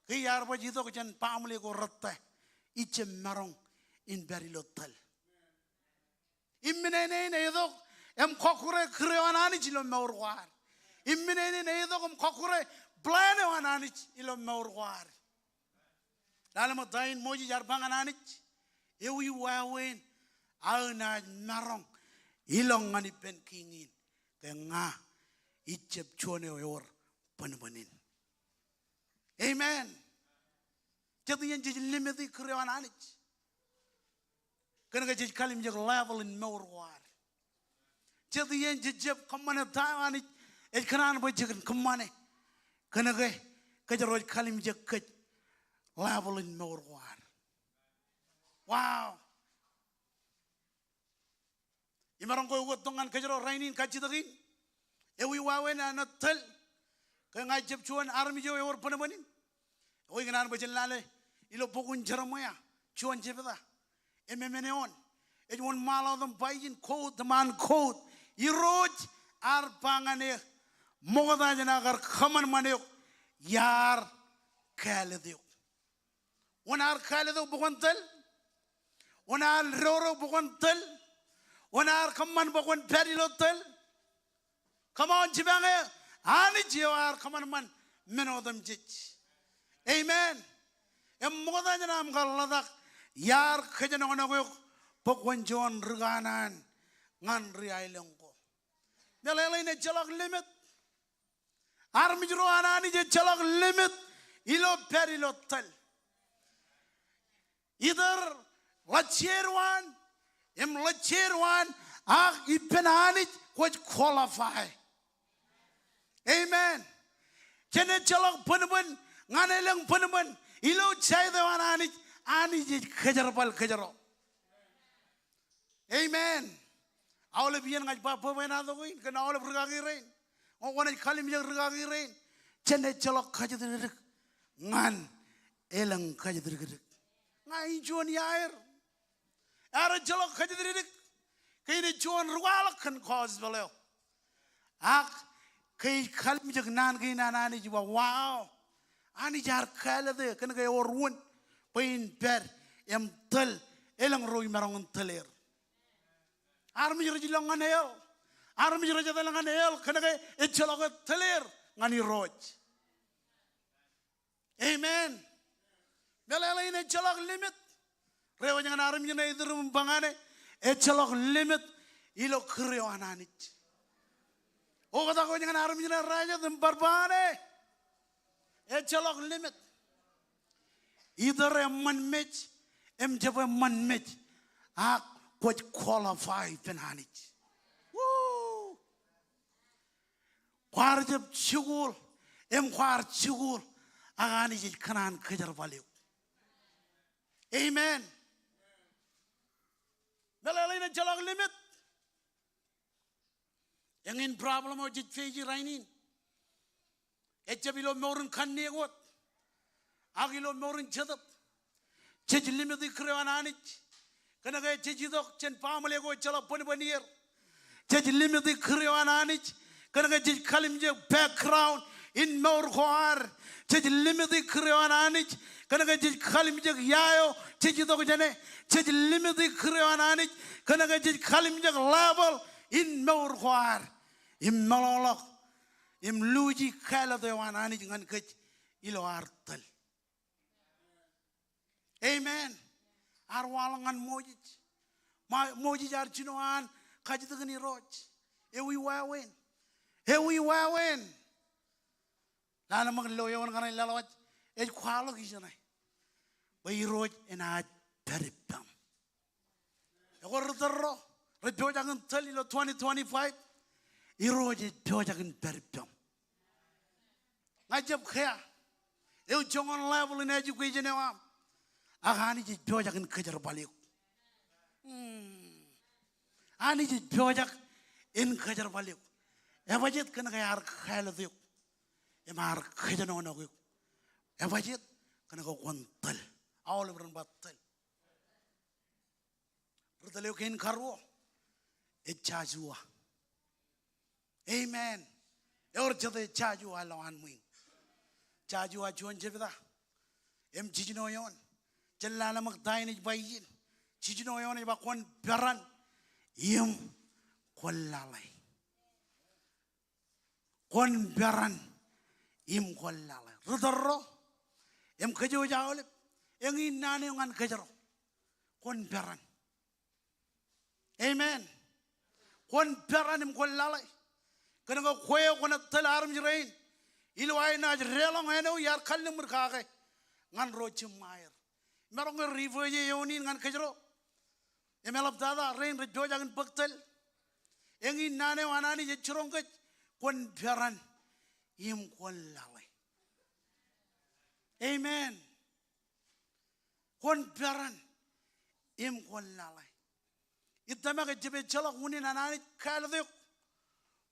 ke iar baj itok jān baaṃle ko rōtte, ij jab maroñ in pād ilo tōl. Imminene in eitok im kọkkure kūr eo an Anij ilo mour ko ad. Imminene in eitok im kọkkure plan eo an Anij ilo mour ko ad. Lale ṃōk ta in Moses ear ba ñan Anij, ewi wāween aō naaj maroñ ilọk ñan ippān kiiñ in ke ña ij jab juon eo ewōr bōnbōnin? Amen. Jet iien jej limit e kūr eo an Anij kōnke jej kalimjek level in mour ko ad. Jet iien jej jab kōṃṃane ta eo Anij ej kōṇaan bwe jekōn kōṃṃane kōnke kōjro ej kalimjek kōj level in mour ko ad. Wow. Imaroñ ko eokwe tok ñan kōjro rainin kajjitōk in. Ewi wāween aō naaj tōl ke ña ij jab juon armej eo ewōr bōnbōnin? Ekwe ikōṇaan bwe jen lale ilo bok in Jeremaia juon jebta emān eoon. Ej wōnṃaanḷọk im ba ijin, quote, ṃaan quote, Irooj ear ba ñan eō, ṃokta jān aō kar kōṃanṃan eok iar kāālōt eok. Wōn ear kāālōt eok bwe kwōn tōl? Wōn ear door eok bwe kwōn tōl? Wōn ear kōṃṃan bwe kwōn pād ilo tōl? Come on, jipañ e. Anij eo ear kōṃanṃan men otemjej. Amen. Im ṃokta jān aṃ kar ḷotak, iar kōjenolọk eok bwe kwōn juon ri kanaan ñan ri aelōñ ko. Meḷeḷein, ejjeḷọk limit. Armej ro an Anij ejjeḷọk limit ilo pād ilo tōl. Either ḷōjjeed waan im ḷōjjeed waan, ak ippān Anij kwōj qualify. Amen. Jen ejjeḷọk bōnbōn ñan elōñ bōnbōn ilo side eo an Anij. Anij ej kōjerbal kōjro. Amen. Aolep iien ña ij ba bwebwenato kein kōn aolep rūkaki rein, ñe kwōnaaj kalimjek rūkaki rein, jen ejjeḷọk kajjitōk ñan elōñ kajjitōk. Ña in juon iaer. Ear ejjeḷọk kajjitōk. Kein ej juon ri kwaḷọk kōn gospel eo. Ak ke ij kalimjek naan kein an Anij, ij ba, wow. Anij ear kāālōt e kōnke ewōr wūn bwe in pād im tōl elōñ ro imaroñ in tōl er. Armej rej ilọk ñan hell. Armej rej etal ñan hell kōnke ejjeḷọk tōl er ñan Irooj. Amen. Meḷeḷein, ejjeḷọk limit. Reiwōj ñan armej ṇe iturin im ba ñan e, ejjeḷọk limit ilo kūr eo an Anij. Oktak wōj ñan armej ṇe rajet im bar ba ñan e, ejjeḷọk limit. Either eṃṃan mej im jab eṃṃan mej, ak kwōj qualify ippān Anij. Woo! Kwaar jab jikuuḷ im kwaar jikuuḷ, ak Anij ej kōṇaan kōjerbal eok. Amen. Meḷeḷein, ejjeḷọk limit. Eñin problem eo jej face rainin. Ejjab ilo mour in kanniōk wōt, ak ilo mour in jetōb. Jej limiti kūr eo an Anij kōnke jej itok jān baaṃle ko ejjeḷọk bōnbōn er. Jej limiti kūr eo an Anij kōnke jej kalimjek background in mour ko ad. Jej limiti kūr eo an Anij kōnke jej kalimjek ia eo jej itok jāne. Jej limiti kūr eo an Anij kōnke jej kalimjek level in mour ko ad. Im meḷọkḷọk im luuji kāālōt eo an Anij ñan kōj ilo ad tōl. Amen. Ear waḷọk ñan Moses. Ma-, Moses ear jino an kajjitōkin Irooj. Ewi wāween? Ewi wāween? Lale ṃōk lo eoon kaṇe laḷwaj ej kwaḷọk ijeṇe bwe Irooj enaaj pād ippaṃ. Ekwe ri tōl ro rej pojak in tōl ilo twenty twenty-five, Irooj ej pojak in pād ippaṃ. Ña ij jab kea ewi joñan level in education eo aṃ, ak Anij ej pojak in kōjerbal eok. Hmm. Anij ej pojak in kōjerbal eok. Ebajet? Kōnke ear kāālōt eok im ear kōjenolọk eok. Ebajet? Kōnke kwōn tōl. Aolep ren ba tōl. Ri tōl eo kein karuo ej Joshua. Amen. Ewōr jete Joshua lowaan ṃwiin. Joshua juon jebta im jijino eoon. Jen lale ṃōk ta in ej ba ijin. Jijino eoon ej ba, kwōn peran im kwōn lale. Kwōn peran im kwōn lale. Ri tōl ro im kōj wōj aolep, eñin naan eo ñan kōjro. Kwōn peran. Amen. Kwōn peran im kwōn lale. Kōnke kwe eo kwōnaaj tōl armej rein ilo aer naaj deḷọñ āne eo iar kalliṃur kake ñan ro jiṃṃaer. Imaroñ ke ri verse eo eoon in ñan kōjro im eḷaptata rein rej pojak in bōk tōl. Eñin naan eo an Anij ej jiroñ kōj, kwōn peran im kwōn lale. Amen. Kwōn peran im kwōn lale. Ij tōmak ejjab ejjeḷọk unin an Anij kāālōt eok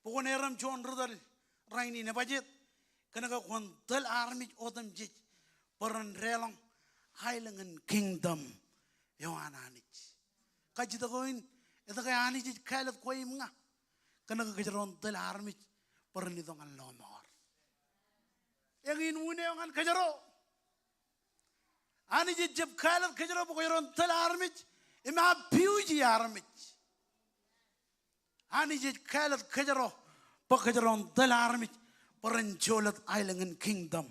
bwe kwōn erom juon ri tōl rainin. Ebajet? Kōnke kwōn tōl armej otemjej bwe ren deḷọñ aelōñ in kingdom eo an Anij. Kajjitōk eo in, etke Anij ej kāālōt kwe im ña? Kōnke kōjro en tōl armej bwe ren itok ñan lọmọọr. Eñin unin eo ñan kōjro. Anij ejjab kāālōt kōjro bwe kōjro en tōl armej im abuse armej. Anij ej kāālōt kōjro bwe kōjro en tōl armej bwe ren jolōt aelōñ in kingdom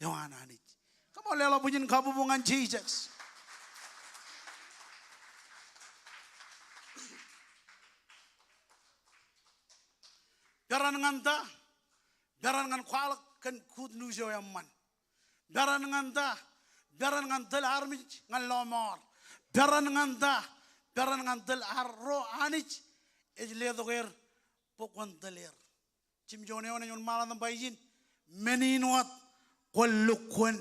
eo an Anij. Come on, leḷọk bwijin kabbokbok ñan Jisōs. Peran ñan ta? Peran ñan kwaḷọk kōn good news eo eṃṃan. Peran ñan ta? Peran ñan tōl armej ñan lọmọọr. Peran ñan ta? Peran ñan tōl ar ro Anij ej letok er bwe kwōn tōl er. Jimjuon eoon ej wōnṃaanḷọk im ba ijin, men in wōt kwōn lukkuun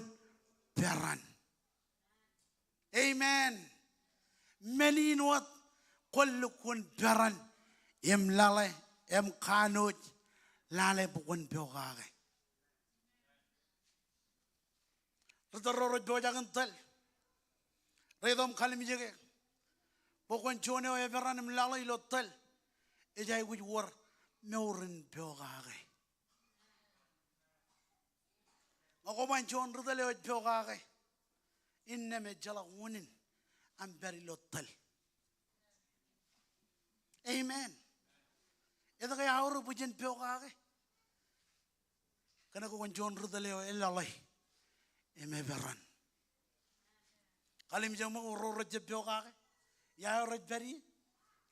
peran. Amen. Men in wōt kwōn lukkuun peran im lale im kanooj lale bwe kwōn pokake. Ri tōl ro rej pojak in tōl, rej itok im kalimjeke bwe kwōn juon eo eperan im lale ilo tōl ej aikuj wōr mour in pokake. Ñe kwō ban juon ri tōl eo ej pokake, innām ejjeḷọk unin aṃ pād ilo tōl. Amen. Etke eaorōk bwe jen pokake? Kōnke kwōn juon ri tōl eo elale im eperan. Kalimjek ṃōk ro rejjab pokake, ia eo rej pād ie?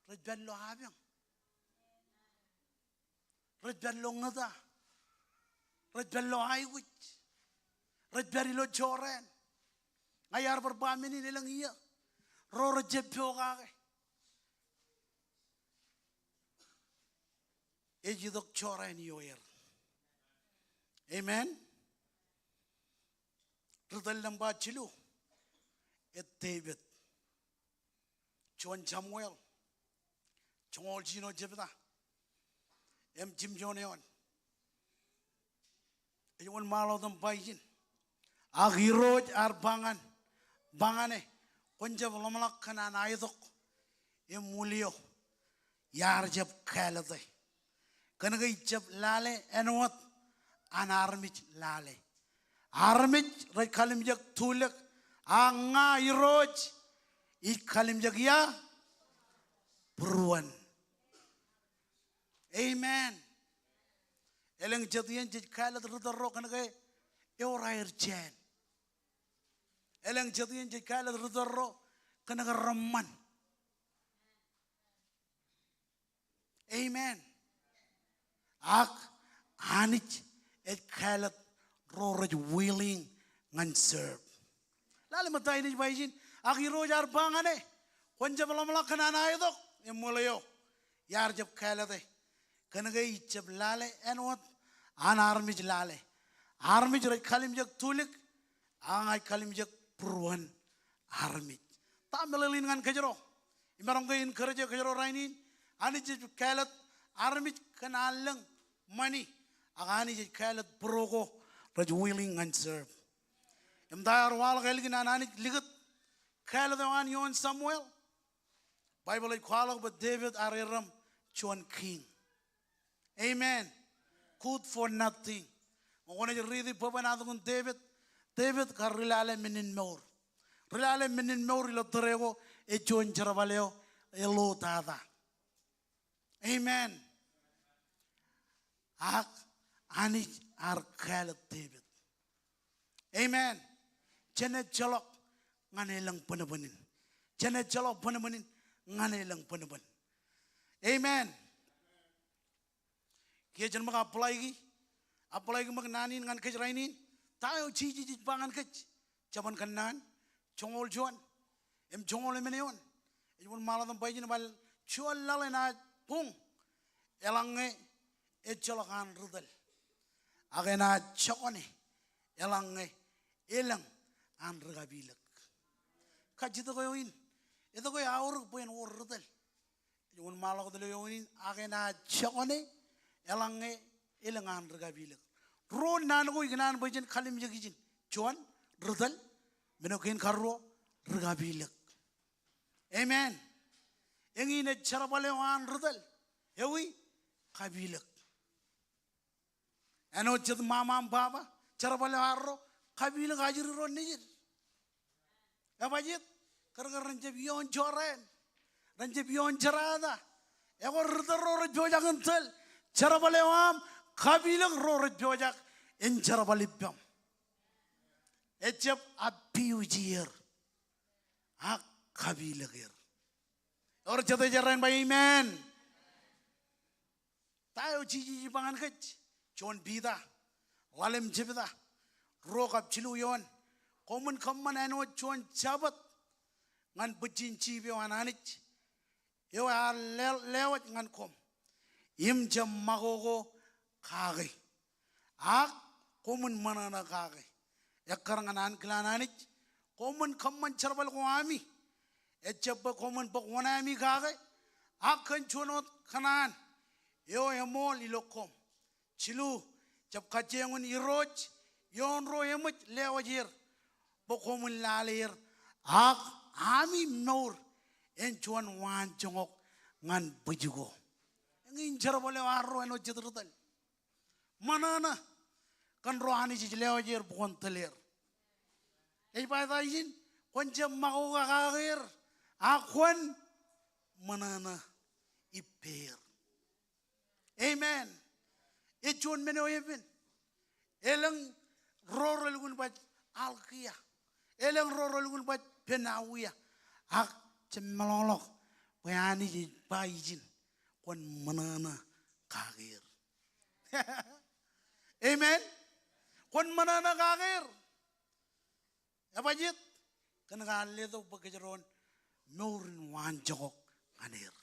Rej pād ilo apañ. Rej pād ilo ñōta. Rej pād ilo aikuj. Rej pād ilo jorrāān. Ña iar bar ba men in elōñ iiō. Ro rejjab pokake, ej itok jorrāān ioer. Amen. Ri tōl nōṃba jilu ej Devid. Juon Samuel joñoul jiljino jebta im jimjuon eoon ej wōnṃaanḷọk im ba ijin, ak Irooj ear ba ñan, ba ñane, kwōn jab ḷōmṇak kōn an aetok im wūl eo iar jab kāālōte. Kōnke ij jab lale āinwōt an armej lale. Armej rej kalimjek tulōk, ak ña Irooj ij kalimjek ia? Būruon. Amen. Elōñ jet iien jej kāālōt ri tōl ro kōnke eor aer jāān. Elōñ jet iien jej kāālōt ri tōl ro kōnke reṃṃan. Amen. Ak Anij ej kāālōt ro rej willing ñan serve. Lale ṃōttan in ej ba ijin, ak Irooj ear ba ñane, kwōn jab ḷōmṇak kōn an aetok im wūl eo iar jab kāālōte. Kōnke ij jab lale āinwōt an armej lale. Armej rej kalimjek tulōk, ak ña ij kalimjek būruon armej. Ta meḷeḷein ñan kōjro im maroñ ke encourage kōjro rainin? Anij ej kāālōt armej kōn an lōñ ṃani, ak Anij ej kāālōt būruon ko rej willing ñan serve. Im ta ear waḷọk ālikin an Anij likūt kāālōt eo an ioon Samuel? Baibōḷ ej kwaḷọk bwe Devid ear erom juon king. Amen. Good for nothing. Ñe kwōnaaj riiti bwebwenato in Devid, Devid kar ri lale men in mour. Ri lale men in mour ilo tōre ko ej juon jerbal eo elo tata. Amen. Ak Anij ear kāālōt Devid. Amen. Jen ejjeḷọk ñan elōñ bōnbōn in. Jen ejjeḷọk bōnbōn in ñan elōñ bōnbōn. Amen. Kiiō jen ṃōk apply ki, apply ki ṃōk naan in ñan kōj rainin. Ta eo Jisōs ej ba ñan kōj? Jabōn Kōnnaan joñoul juon im joñoul emān eoon ej wōnṃaanḷọk im ba ijin, bar juon laḷ enaaj buñ eḷaññe ejjeḷọk an ri tōl, ak enaaj jokwane eḷaññe elōñ an ri kapilōk. Kajjitōk eo in, etke eaorōk bwe en wōr ri tōl? Ej wōnṃaanḷọk ilo eoon in, ak enaaj jokwane eḷaññe elōñ an ri kapilōk. Ruo naan ko ikōṇaan bwe jen kalimjek ijin. Juon, ri tōl. Men eo kein karuo, ri kapilōk. Amen. Eñin ej jerbal eo an ri tōl. Ewi? Kapilōk. Āinwōt jet ṃaṃa im baba, jerbal eo arro, kapilōk ajri ro nejid. Ebajet? Kōrā kōrā ren jab ioon jorrāān, ren jab ioon jerata. Ekwe ri tōl ro rej pojak in tōl, Jerbal eo aṃ kapilōk ro rej pojak in jerbal ippaṃ. Ejjab abuse er, ak kapilōk er. Ewōr jete ej errā in ba amen? Ta eo Jisōs ej ba ñan kōj? Juon Piter, ḷalem jebta, ruo kab jilu eoon. Koṃwin kōṃṃan āinwōt juon jabōt ñan bwijin jiip eo an Anij, eo ear le-, lewōj ñan koṃ, im jab ṃakoko kake, ak koṃwin ṃōṇōṇō kake. Ekkar ñan ankilaan Anij, koṃwin kōṃṃan jerbal ko ami. Ejjab bwe koṃwin bōk wōṇāmi kake, ak kōn juon wōt kōṇaan eo eṃool ilo koṃ. Jilu, jab kajjioñ in irooj ioon ro eṃōj lewōj er bwe koṃwin lale er, ak ami mour en juon waanjoñak ñan bwij ko. Eñin jerbal eo an ro āinwōt jet ri tōl. Ṃōṇōṇō kōn ro Anij ej lewōj er bwe kwōn tōl er. Ej ba etaijin, kwōn jab ṃakoko kake er, ak kwōn ṃōṇōṇō ippāer. Amen. Ej juon men eo epen. Elōñ ro relukkuun baj alkia. Elōñ ro relukkuun baj penaua. Ak jab meḷọkḷọk bwe Anij ej ba ijin, kwōn ṃōṇōṇō kake er. Amen. Kwōn ṃōṇōṇō kake er. Ebajjeet? Kōn ke ear letok bwe kōjro en mour in waanjoñak ñan er.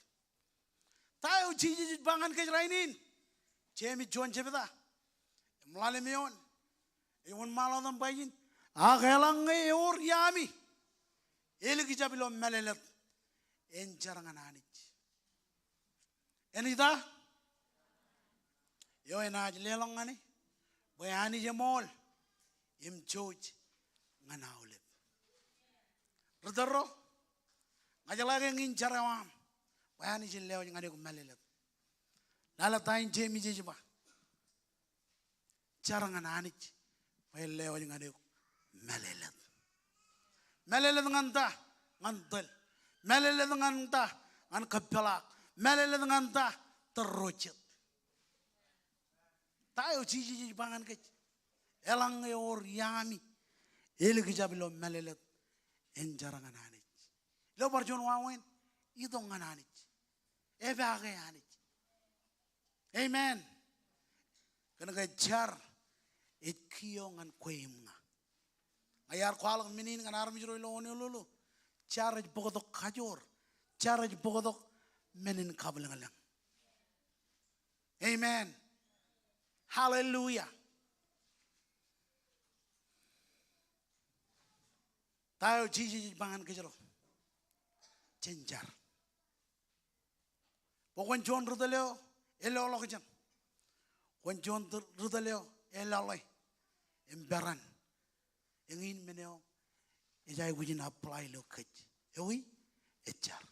Ta eo Jisōs ej ba ñan kōj rainin? Jemes juon jebta im ḷalem eoon, ej wōnṃaanḷọk im ba ijin, ak eḷaññe ewōr iaami, elikjab ilo mālōtlōt en jar ñan Anij. En ita? Eo enaaj leḷọk ñan e bwe Anij eṃool im jouj ñan aolep. Ri tōl ro, ña jeḷā ke eñin jar eo aṃ bwe Anij en lewōj ñan eok mālōtlōt. Lale ta in Jemes ej ba? Jar ñan Anij bwe en lewōj ñan eok mālōtlōt. Mālōtlōt ñan ta? Ñan tōl. Mālōtlōt ñan ta? Ñan kōppeḷaak. Mālōtlōt ñan ta? Tōl ro jet. Ta eo Jisōs ej ba ñan kōj? Eḷaññe ewōr iaami, elikjab ilo mālōtlōt en jar ñan Anij. Ilo bar juon wāween, itok ñan Anij. Epaake Anij. Amen. Kōn ke jar ej kiiō ñan kwe im ña. Ña iar kwaḷọk men in ñan armej ro ilo Honolulu. Jar ej bōktok kajoor. Jar ej bōktok men in kabwilōñlōñ. Amen. Hallelujah. Ta eo Jisōs ej ba ñan kōjro? Jen jar. Bwe kwōn juon ri tōl eo eḷọk jān. Kwōn juon ri tōl eo eḷọk im peran. Eñin men eo ej aikuj in apply ilo kōj. Ewi? Ej jar.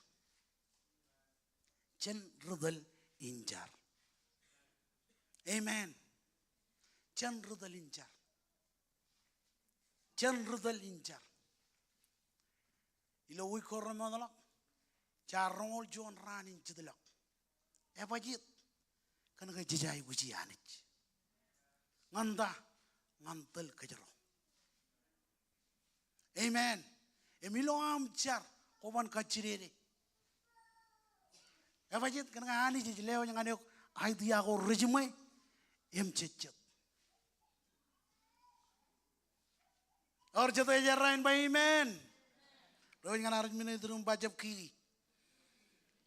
Jen ri tōl in jar. Amen. Jen ri tōl in jar. Jen ri tōl in jar. Ilo wiik ko remootḷọk, jaar roñoul juon raan in jitlọk. Ebajjeet? Kōn ke jej aikuji Anij. Ñan ta? Ñan tōl kōjro. Amen. Im ilo aṃ jar, kwōban kajjidede. Ebajjeet? Kōn ke Anij ej lewōj ñan eok idea ko rejiṃwe im jejjet. Ewōr jete ej errā in ba amen? Ro ej ñan armej men eo iturūṃ ba jab kiki.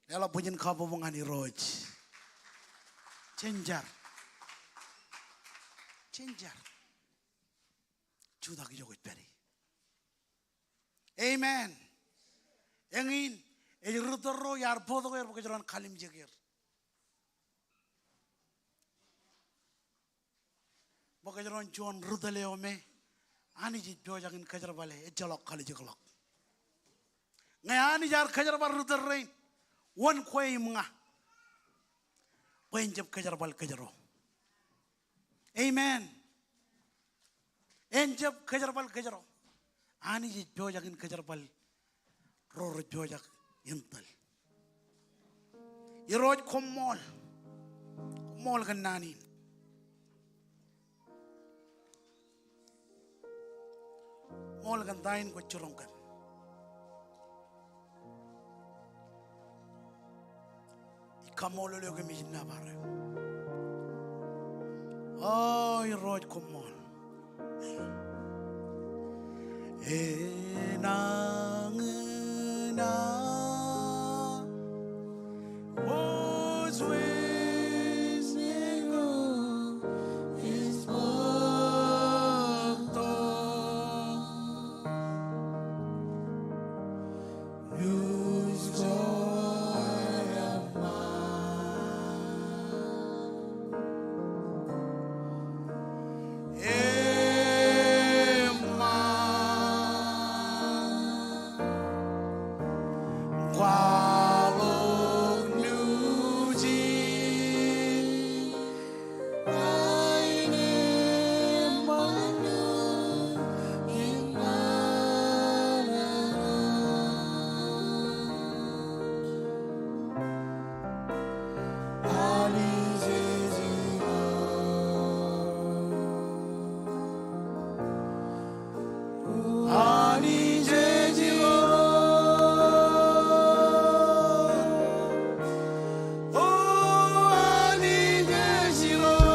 Leḷọk bwijin kabbokbok ñan Irooj. Jen jar. Jen jar. Jutak ijo kwōj pād ie. Amen. Eñin ej ri tōl ro iar bōktok er bwe kōjro en kalimjek er. Bwe kōjro en juon ri tōl eo me Anij ej pojak in kōjerbale, ejjeḷọk kalijekḷọk. Ñe Anij ear kōjerbal ri tōl rein, wōn kwe im ña bwe en jab kōjerbal kōjro? Amen. En jab kōjerbal kōjro. Anij ej pojak in kōjerbal ro rej pojak in tōl. Irooj, koṃṃool. Ṃool kōn naan in. Ṃool kōn ta in kwōj jiroñ kōm. Ij kaṃṃoolol eok im ij nōbar eok. O Irooj, koṃṃool. Enañin aō wōj wes eo ej bōktok. Anij ej Irooj. O Anij ej Irooj.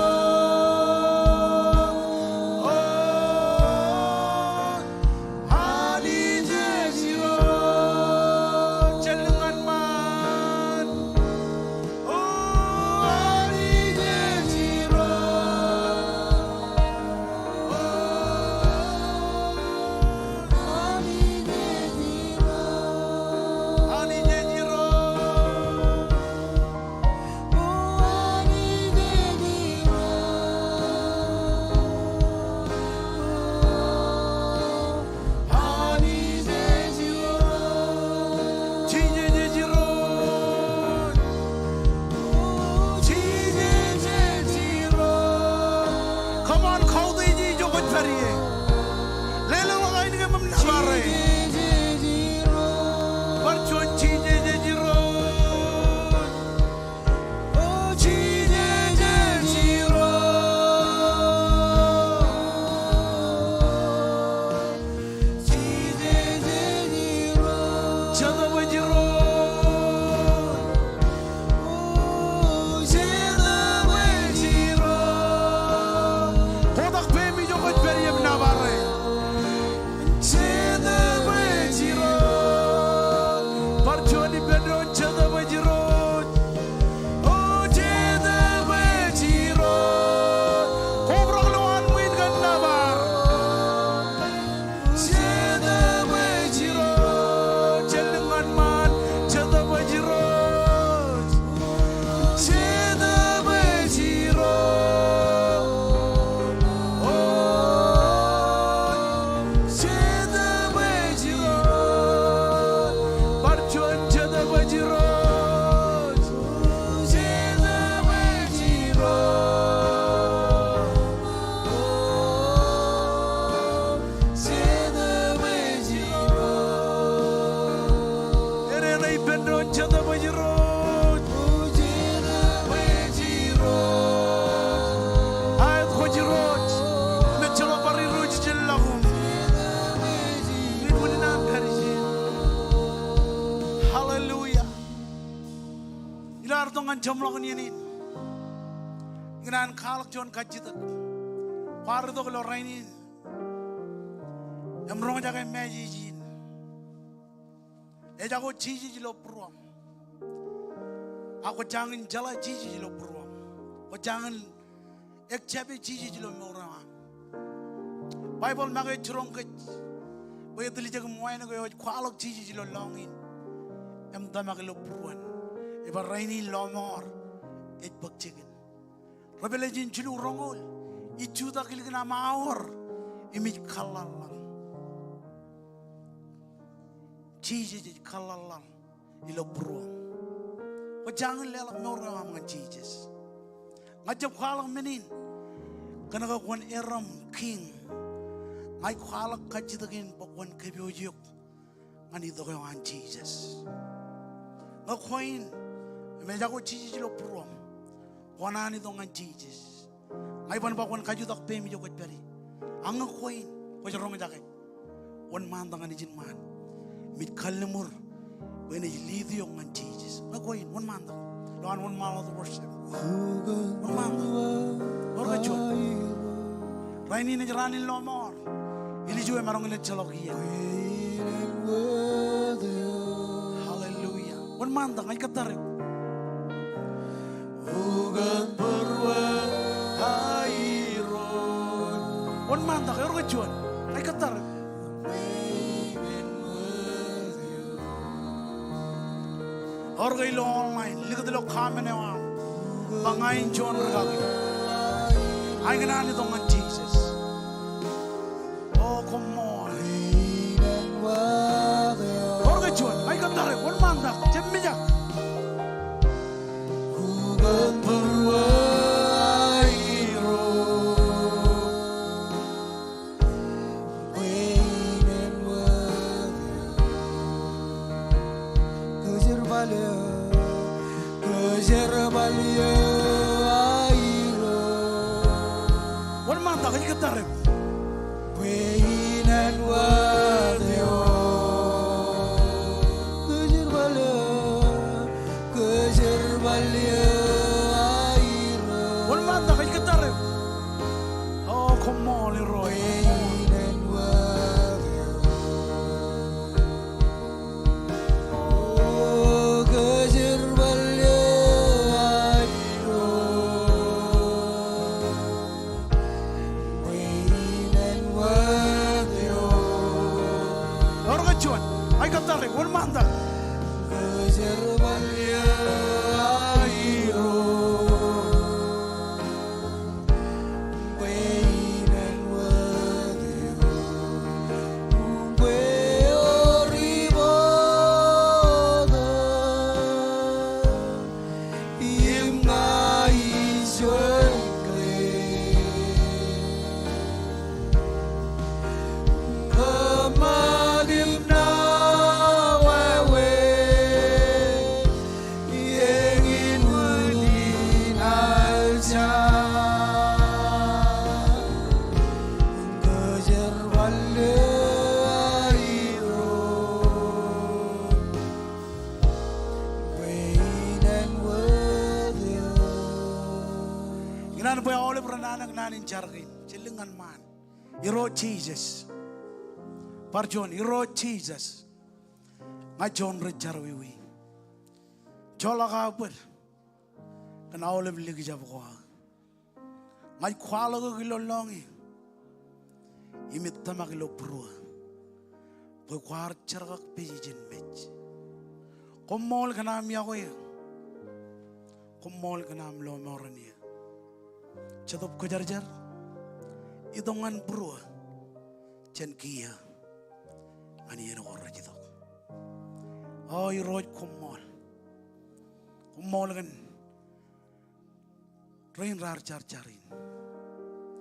O Anij ej Irooj. Jen lōñ ñan ṃaan. O Anij ej Irooj. Jisōs ej Irooj. Jisōs ej Irooj. Come on, kautiej ijo kwōj pād ie. Lelōñḷọk ainikien im nōbar e. Bar juon, Jisōs ej Irooj. O Jisōs ej Irooj. Jisōs ej Irooj. Jetōb ej Irooj. O Jetōb ej Irooj. Kotak peiṃ ijo kwōj pād ie im nōbar e. Jetōb ej Irooj. Bar juon ippān doon, Jetōb ej Irooj. O Jetōb ej Irooj. Kobrak lowaan ṃwiin kōn nōbar. Jetōb ej Irooj. Jen lōñ ñan ṃaan. Jetōb ej Irooj. Jetōb ej Irooj. O, Jetōb ej Irooj. Bar juon, Jetōb ej Irooj. Jetōb ej Irooj. Ererein ippān doon, Jetōb ej Irooj. Aet, kwōj Irooj. Im ejjeḷọk bar irooj jān ḷọk im wūnin aṃ pād ijin. Hallelujah. Ilo ad itok ñan jeṃḷọkin iien in, ikōṇaan kwaḷọk juon kajjitōk. Kwaar itok ilo rainin im roñjake message in. Ejako Jisōs ilo būruōṃ. Ak kwō jañin jeḷā Jisōs ilo būruōṃ. Kwō jañin accept e Jisōs ilo mour eo aṃ. Baibōḷ make ej jiroñ kōj bwe etiljek im wānōk eo ej kwaḷọk Jisōs ilo lọñiin im tōmak ilo būruon. Ej ba rainin lọmọọr ej bōk jikin. Revelation jilu roñoul, ij jutak ilikin aṃ aor im ij kōḷḷaḷḷaḷ. Jisōs ej kōḷḷaḷḷaḷ ilo būruōṃ. Kwō jañin leḷọk mour eo aṃ ñan Jisōs. Ña ij jab kwaḷọk men in kōn ke kwōn erom kiiñ. Ña ij kwaḷọk kajjitōk in bwe kwōn kōpooj eok ñan itok eo an Jisōs. Ñe kwe in im ejako Jisōs ilo būruōṃ, Kōṇaan itok ñan Jisōs. Ña iban ba kwōn kajutak peiṃ ijo kwōj pād ie. Ak ñe kwe in, kwōj roñjake. Wōnṃaantak ñan ijin ṃaan im ij kalliṃur bwe enaaj lead eok ñan Jisōs. Ñe kwe in, wōnṃaantak. Ilo an wōnṃaanḷọk worship. Wōnṃaantak. Ewōr ke juon? Rainin ej raan in lọmọọr. Ilju emaroñ in ejjeḷọk iien. Hallelujah. Wōnṃaantak, ña ij kōttar eok. Wōnṃaantak, ewōr ke juon? Ña ij kōttar eok. Ewōr ke ilo online, likūt ilo comment eo aṃ ba ña in juon rūkaki. Aenōṃṃan itok ñan Jisōs. O, koṃṃool. Ewōr ke juon? Ña ij kōttar eok, wōnṃaantak, jemijak. Wōnṃaantak, ij kōttar eok. Wōnṃaantak, ij kōttar eok. O, koṃṃool Irooj. Ewōr ke juon? Ña ij kōttar eok, wōnṃaantak. Ikōṇaan bwe aolep ren anōk naan in jar kein. Jen lōñ ñan ṃaan. Irooj Jisōs. Bar juon, Irooj Jisōs. Ña juon rej jerọwiwi. Joḷọk aō bōd kōn aolep likjab ko aō. Ña ij kwaḷọk eok ilo lọñiō im ij tōmak ilo būruō bwe kwaar jerkakpeje jān mej. Koṃṃool kōn aṃ iọkwe eō. Koṃṃool kōn aṃ lọmọọren eō. Jetōb Kwōjarjar, itok ñan būruō jān kiiō ñan iien ko rej itok. O Irooj, koṃṃool. Koṃṃool kōn rein raar jar jar in.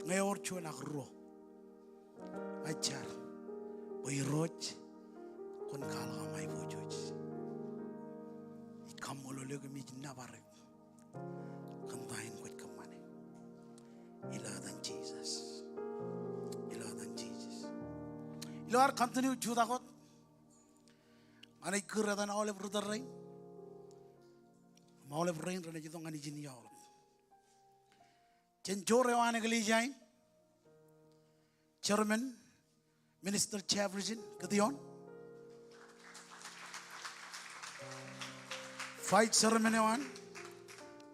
Ñe ewōr juon ak ruo, ij jar bwe Irooj kwōn kwaḷọk aṃ aiboojoj. Ij kaṃṃoolol eok im ij nōbar eok kōn ta in kwōj kōṃṃane. Ilo etan Jisōs. Ilo etan Jisōs. Ilo ad continue jutak wōt, ña ij kūr etan aolep ritōl rein im aolep rein renaaj itok ñan ijin ioḷọk. Jen joor eo an eklejia in, Chairman, Minister Jefferson Gideon. Vice Chairman eo an,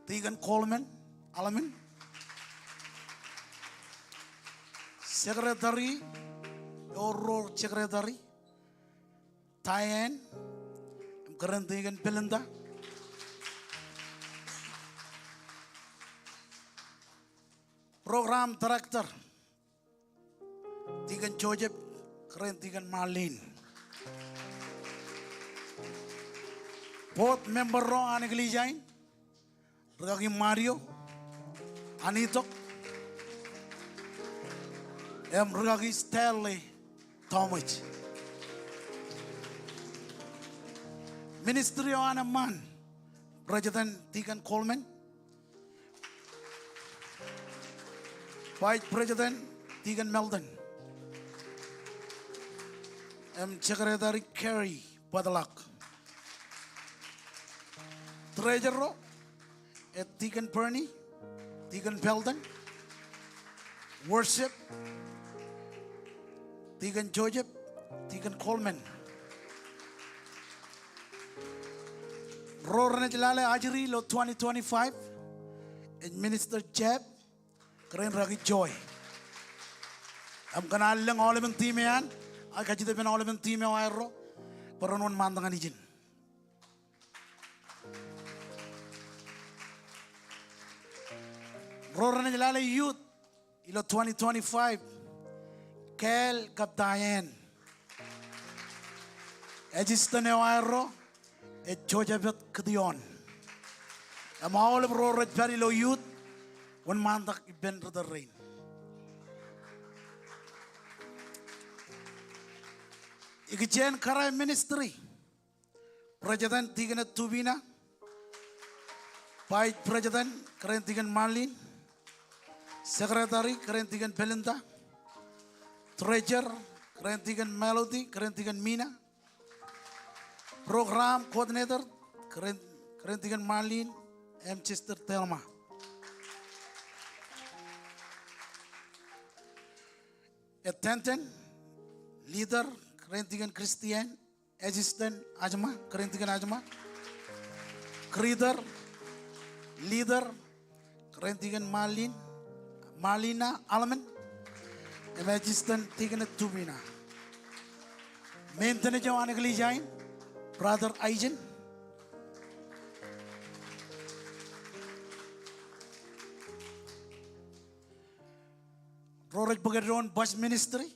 Deacon Coleman Alamin. Secretary, ewōr ruo secretary, Diane, im kōrā in Deacon Belinda. Program Director, Deacon Joseph, kōrā in Deacon Marlene. Board member ro an eklejia in, rūkaki Mario Anitok im rūkaki Stanley Tomej. Ministry eo an eṃṃaan, President Deacon Coleman, Vice President, Deacon Melton. Im Secretary Carrie Butlock. Treasurer ro, e, Deacon Bernie, Deacon Pelton, Worship, Deacon Joseph, Deacon Coleman. Ro renaaj lale ajri ilo twenty twenty-five, ej Minister Jeb, kōrā in rūkaki Joy. Im kōn allōñ aolepen team eo an, ak kajjitōk ippān aolepen team eo aerro, bwe ren wōnṃaantak ñan ijin. Ro renaaj lale youth ilo twenty twenty-five, Kel kab Diane. Assistant eo aerro, e, Joseph Gideon. Im aolep ro rej pād ilo youth, wōnṃaantak ippān ri tōl rein. Ikijjien kōrā ministry, President Deacon Tupina, Vice President, kōrā in Deacon Marlin, Secretary, kōrā in Deacon Belinda, Treasurer, kōrā in Deacon Melody, kōrā in Deacon Mina, Program Coordinator, kōrā in, kōrā in Deacon Marlin, im Sister Thelma. Attendant, leader, kōrā in Deacon Christian, Assistant Ajma, kōrā in Deacon Ajma. Greeter, leader, kōrā in Deacon Marlin, Marlina Almond, im Assistant Deacon Tupina. Maintenance eo an eklejia in, Brother Aijen. Ro rej bōk eddoin bus ministry,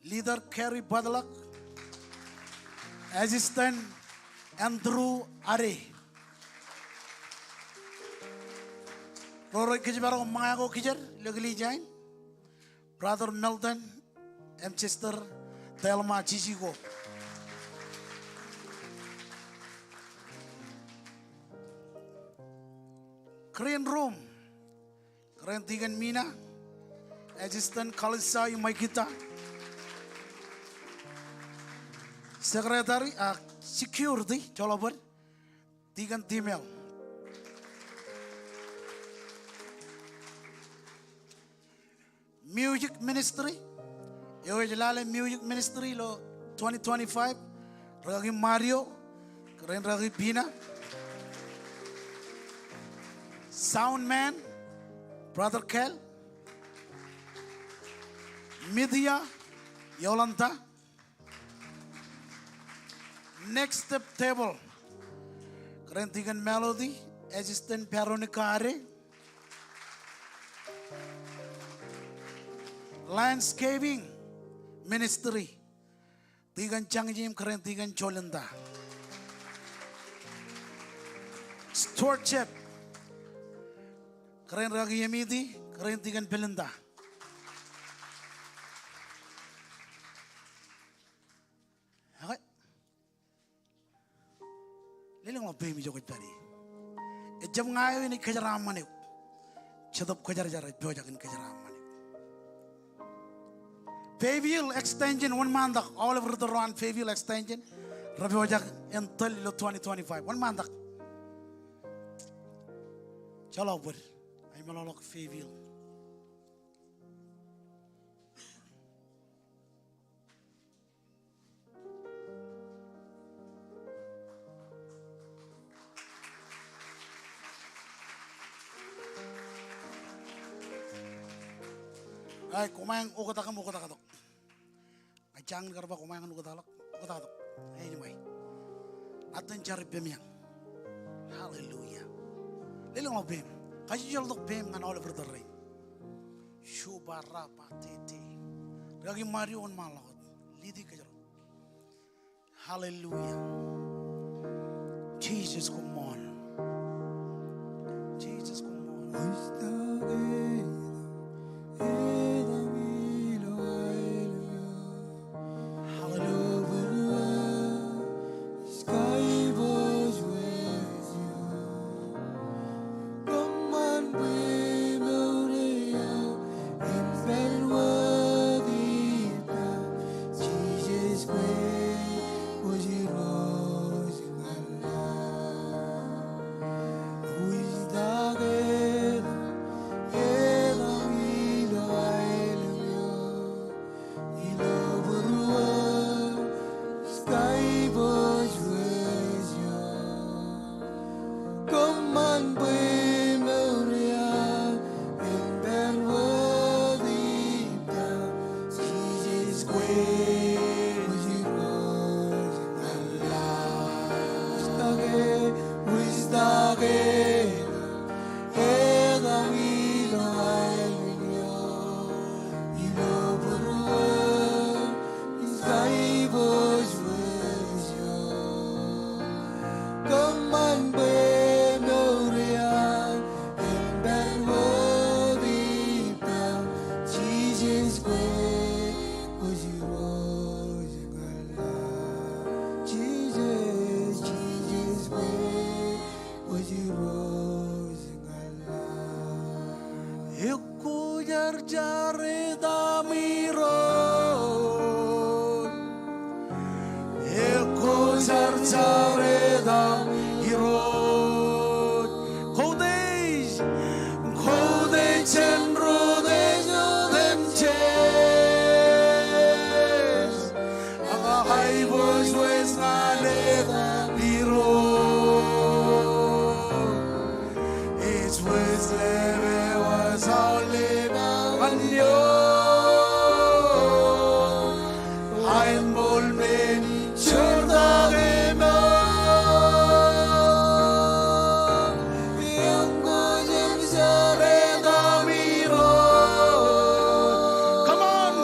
leader Carrie Butlock, assistant Andrew Are. Ro rej kōjparok ṃōñā ko kijer ilo eklejia in, Brother Melton im Sister Thelma Jijiko. Green room, kōrā in Deacon Mina, Assistant Kalisa Imaikita, Secretary, a, Security, joḷọk bōd, Deacon Timel. Music ministry, eo ej lale music ministry ilo twenty twenty-five, rūkaki Mario, kōrā in rūkaki Pina. Sound man, Brother Kel. Media, Yolanda. Next Step Table, kōrā in Deacon Melody, Assistant Veronica Are. Landscaping ministry, Deacon Jang Jim, kōrā in Deacon Jolinda. Stewardship, kōrā in rūkaki Emiti, kōrā in Deacon Belinda. Okay. Lelōñḷọk peiṃ ijo kwōj pād ie. Ejjab ña eo enaaj kōjeraaṃṃan eok. Jetōb Kwōjarjar ej pojak in kōjeraaṃṃan eok. Fayetteville Extension, wōnṃaantak, aolep ri tōl ro an Fayetteville Extension rej pojak in tōl ilo twenty twenty-five. Wōnṃaantak. Joḷọk bōd. Aemālọlọk Fayetteville. Ai, koṃeañ oktak im oktak tok. Ña jañin kar ba koṃeañ oktak ḷọk, oktak tok. Ej ṃae. Attend jar ippemi eñ. Hallelujah. Lelōñḷọk peiṃ. Kajjojo ḷọk peiṃ ñan aolep ri tōl rein. Shubarapatete. Rūkaki Mario, wōnṃaanḷọk wōt. Lead e kōjro. Hallelujah. Jesus, koṃṃool. Jesus, koṃṃool. Hallelujah. Ekwojarjar etaṃ Irooj. Ekwojarjar etaṃ Irooj. Koutiej, koutiej jān rūtiej otemjej. Ak aiboojoj ñan etaṃ Irooj. Ej wōj ḷap eo eaḷ ḷap ñan eō. Aenṃool men in jortak eṃṃan. Ekwojarjar etaṃ Irooj. Come on.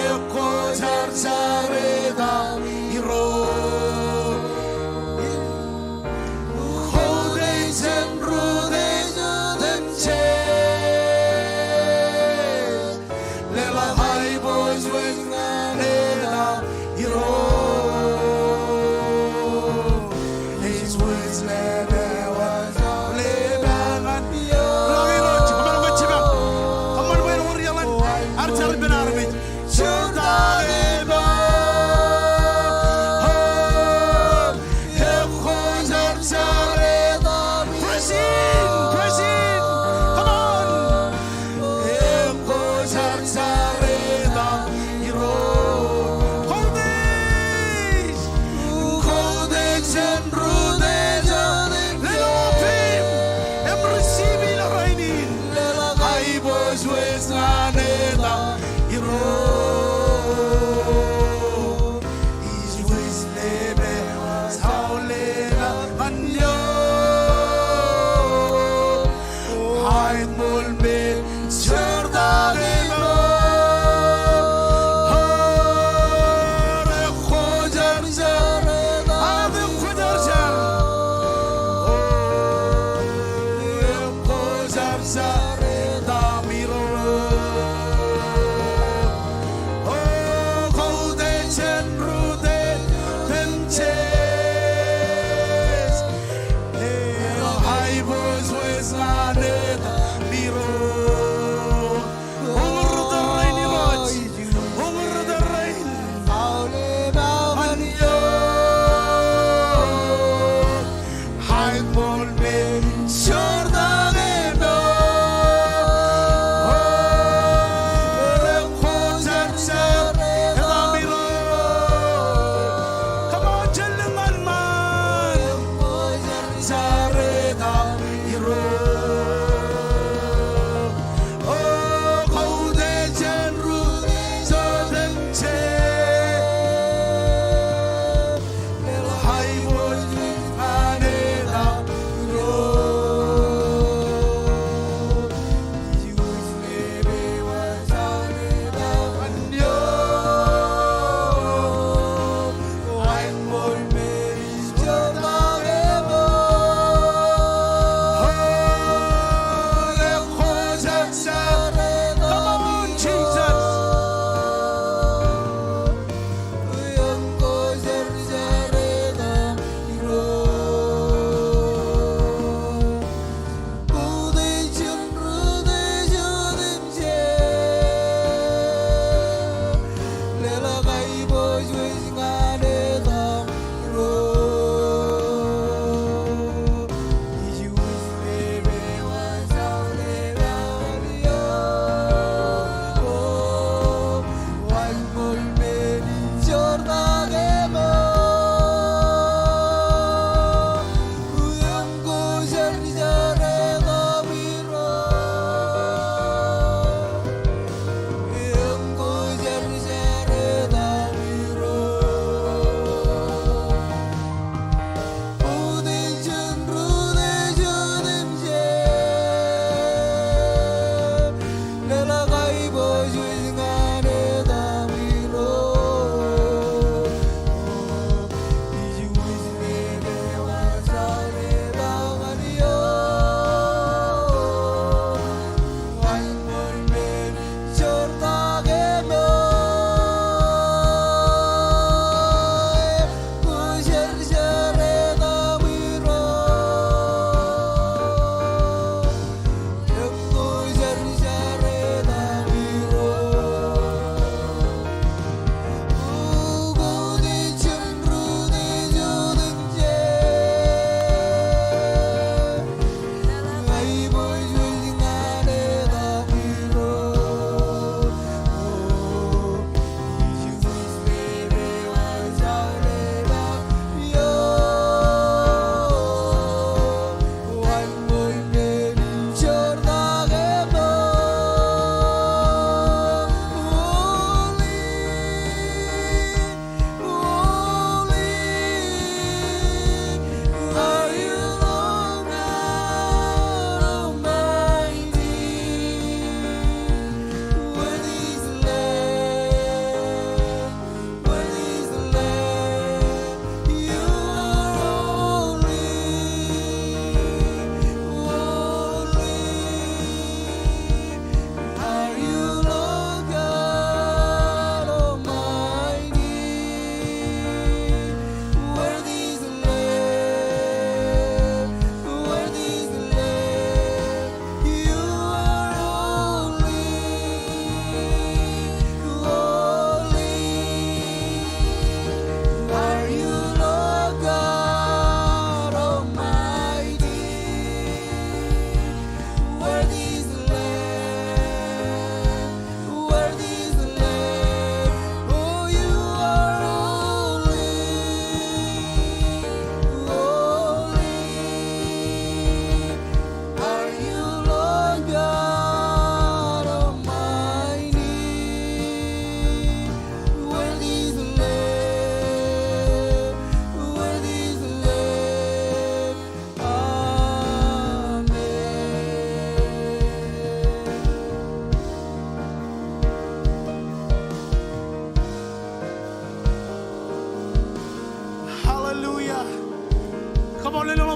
Ekwojarjar etaṃ Irooj. Koutiej jān rūtiej otemjej. Leḷọk aiboojoj ñan etaṃ Irooj. Ej wōj ḷap eo eaḷ ḷap ñan eō. Irooj, kōṃṃan bwe jipañ. Kōṃṃan bwe en wōr iaḷan ad jar ippān armej. Jortak eṃṃan. Ekwojarjar etaṃ. Press in, press in. Come on. Ekwojarjar etaṃ Irooj. Koutiej. Koutiej jān rūtiej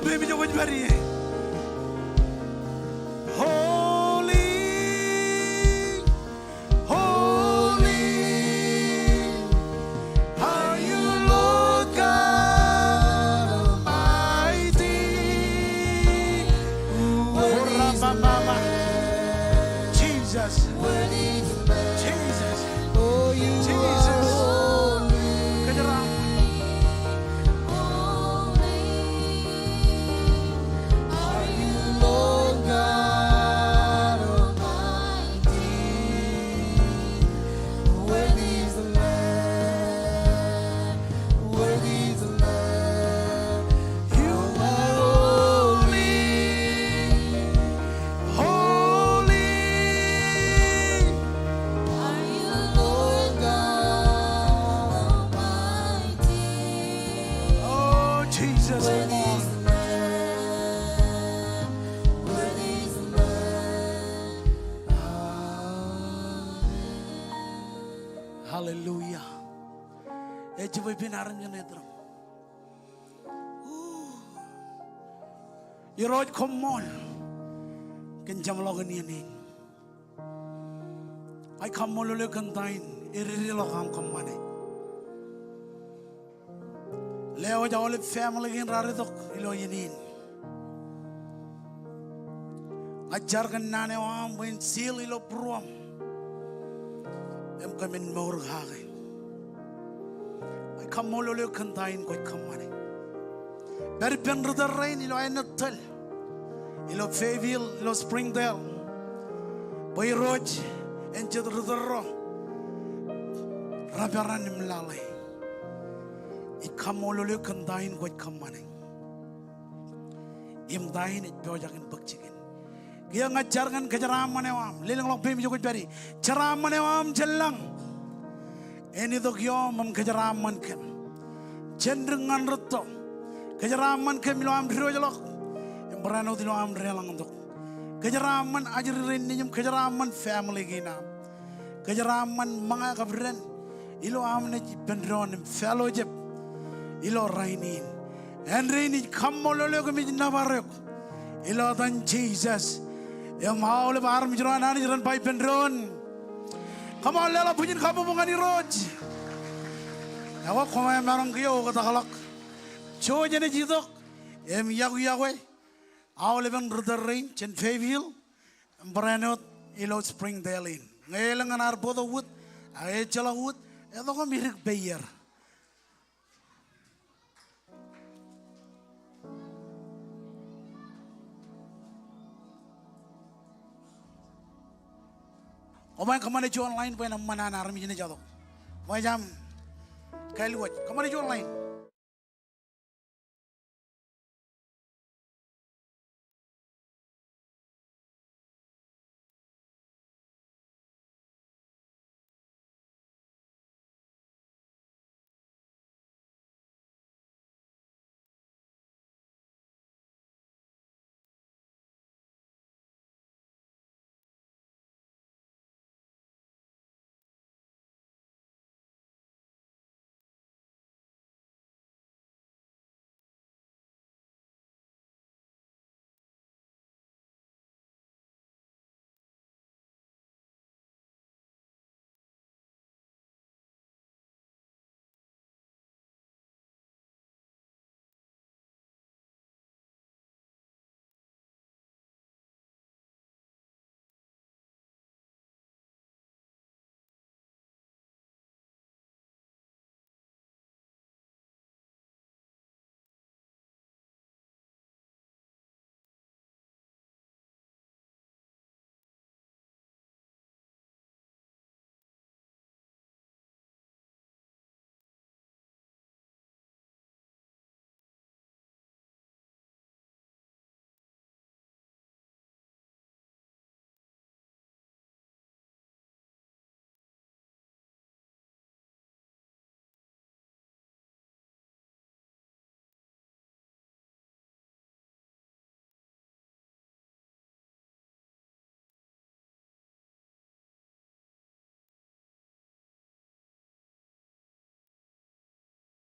Bwe kwōj pād ie. Holy, holy are you, Lord God Almighty. Worthy is the Lamb. Jesus. Worthy is the Lamb. Jesus. Oh, you are holy. Jesus. Kōjeraaṃṃan. Are you, Lord God Almighty? Worthy is the Lamb, worthy is the Lamb. You are holy, holy. Are you, Lord God Almighty? Oh, Jesus, come on. Worthy is the Lamb, worthy is the Lamb. Hallelujah. Ej jibwe ippān armej ṇe etaṃ. Irooj, koṃṃool kōn jeṃḷọkin iien in. Ij kaṃṃoolol eok kōn ta in ededeḷọk aṃ kōṃṃane. Lewōj aolep family kein raar itok ilo iien in. Ña ij jar kōn naan eo aṃ bwe en seal ilo būruōṃ im kōmin mour kake. Ij kaṃṃoolol eok kōn ta in kwōj kōṃṃane. Pād ippān ri tōl rein ilo aer tōl ilo Fayetteville, ilo Springdale, bwe Irooj en jet ri tōl ro reperan im lale. Ij kaṃṃoolol eok kōn ta in kwōj kōṃṃane im ta in ej pojak in bōk jikin. Kiiō ña ij jar kōn kōjeraaṃṃan eo aṃ. Lelōñḷọk peiṃ ijo kwōj pād ie. Jeraaṃṃan eo aṃ jān lañ en itok ioom im kōjeraaṃṃan kōm jān dik ñan rūtto. Kōjeraaṃṃan kōm ilo aṃ diwōjḷọk im barāinwōt ilo aṃ deḷọñtok. Kōjeraaṃṃan ajri rein nejūṃ, kōjeraaṃṃan family kein aṃ. Kōjeraaṃṃan ṃōñā kab dān ilo aṃ naaj ippān doon im fellowship ilo rainin. Āindein ij kaṃṃoolol eok im ij nōbar eok ilo etan Jisōs. Im aolep armej ro an Anij ren ba ippān doon, come on, leḷọk bwijin kabbokbok ñan Irooj. Ekwe koṃ emaroñ kiiō oktakḷọk. Jouj jenaaj itok im iọkwe, iọkwe aolepen ri tōl rein jān Fayetteville im barāinwōt ilo Springdale in. Ñe elōñ ñan ad bōktok wūd ak ejjeḷọk wūd, etok im idik peier. Koṃij kōṃṃane juon line bwe en eṃṃan an armej ṇe ej itok. Bwe ejjaṃ kālwōj. Kōṃṃane juon line.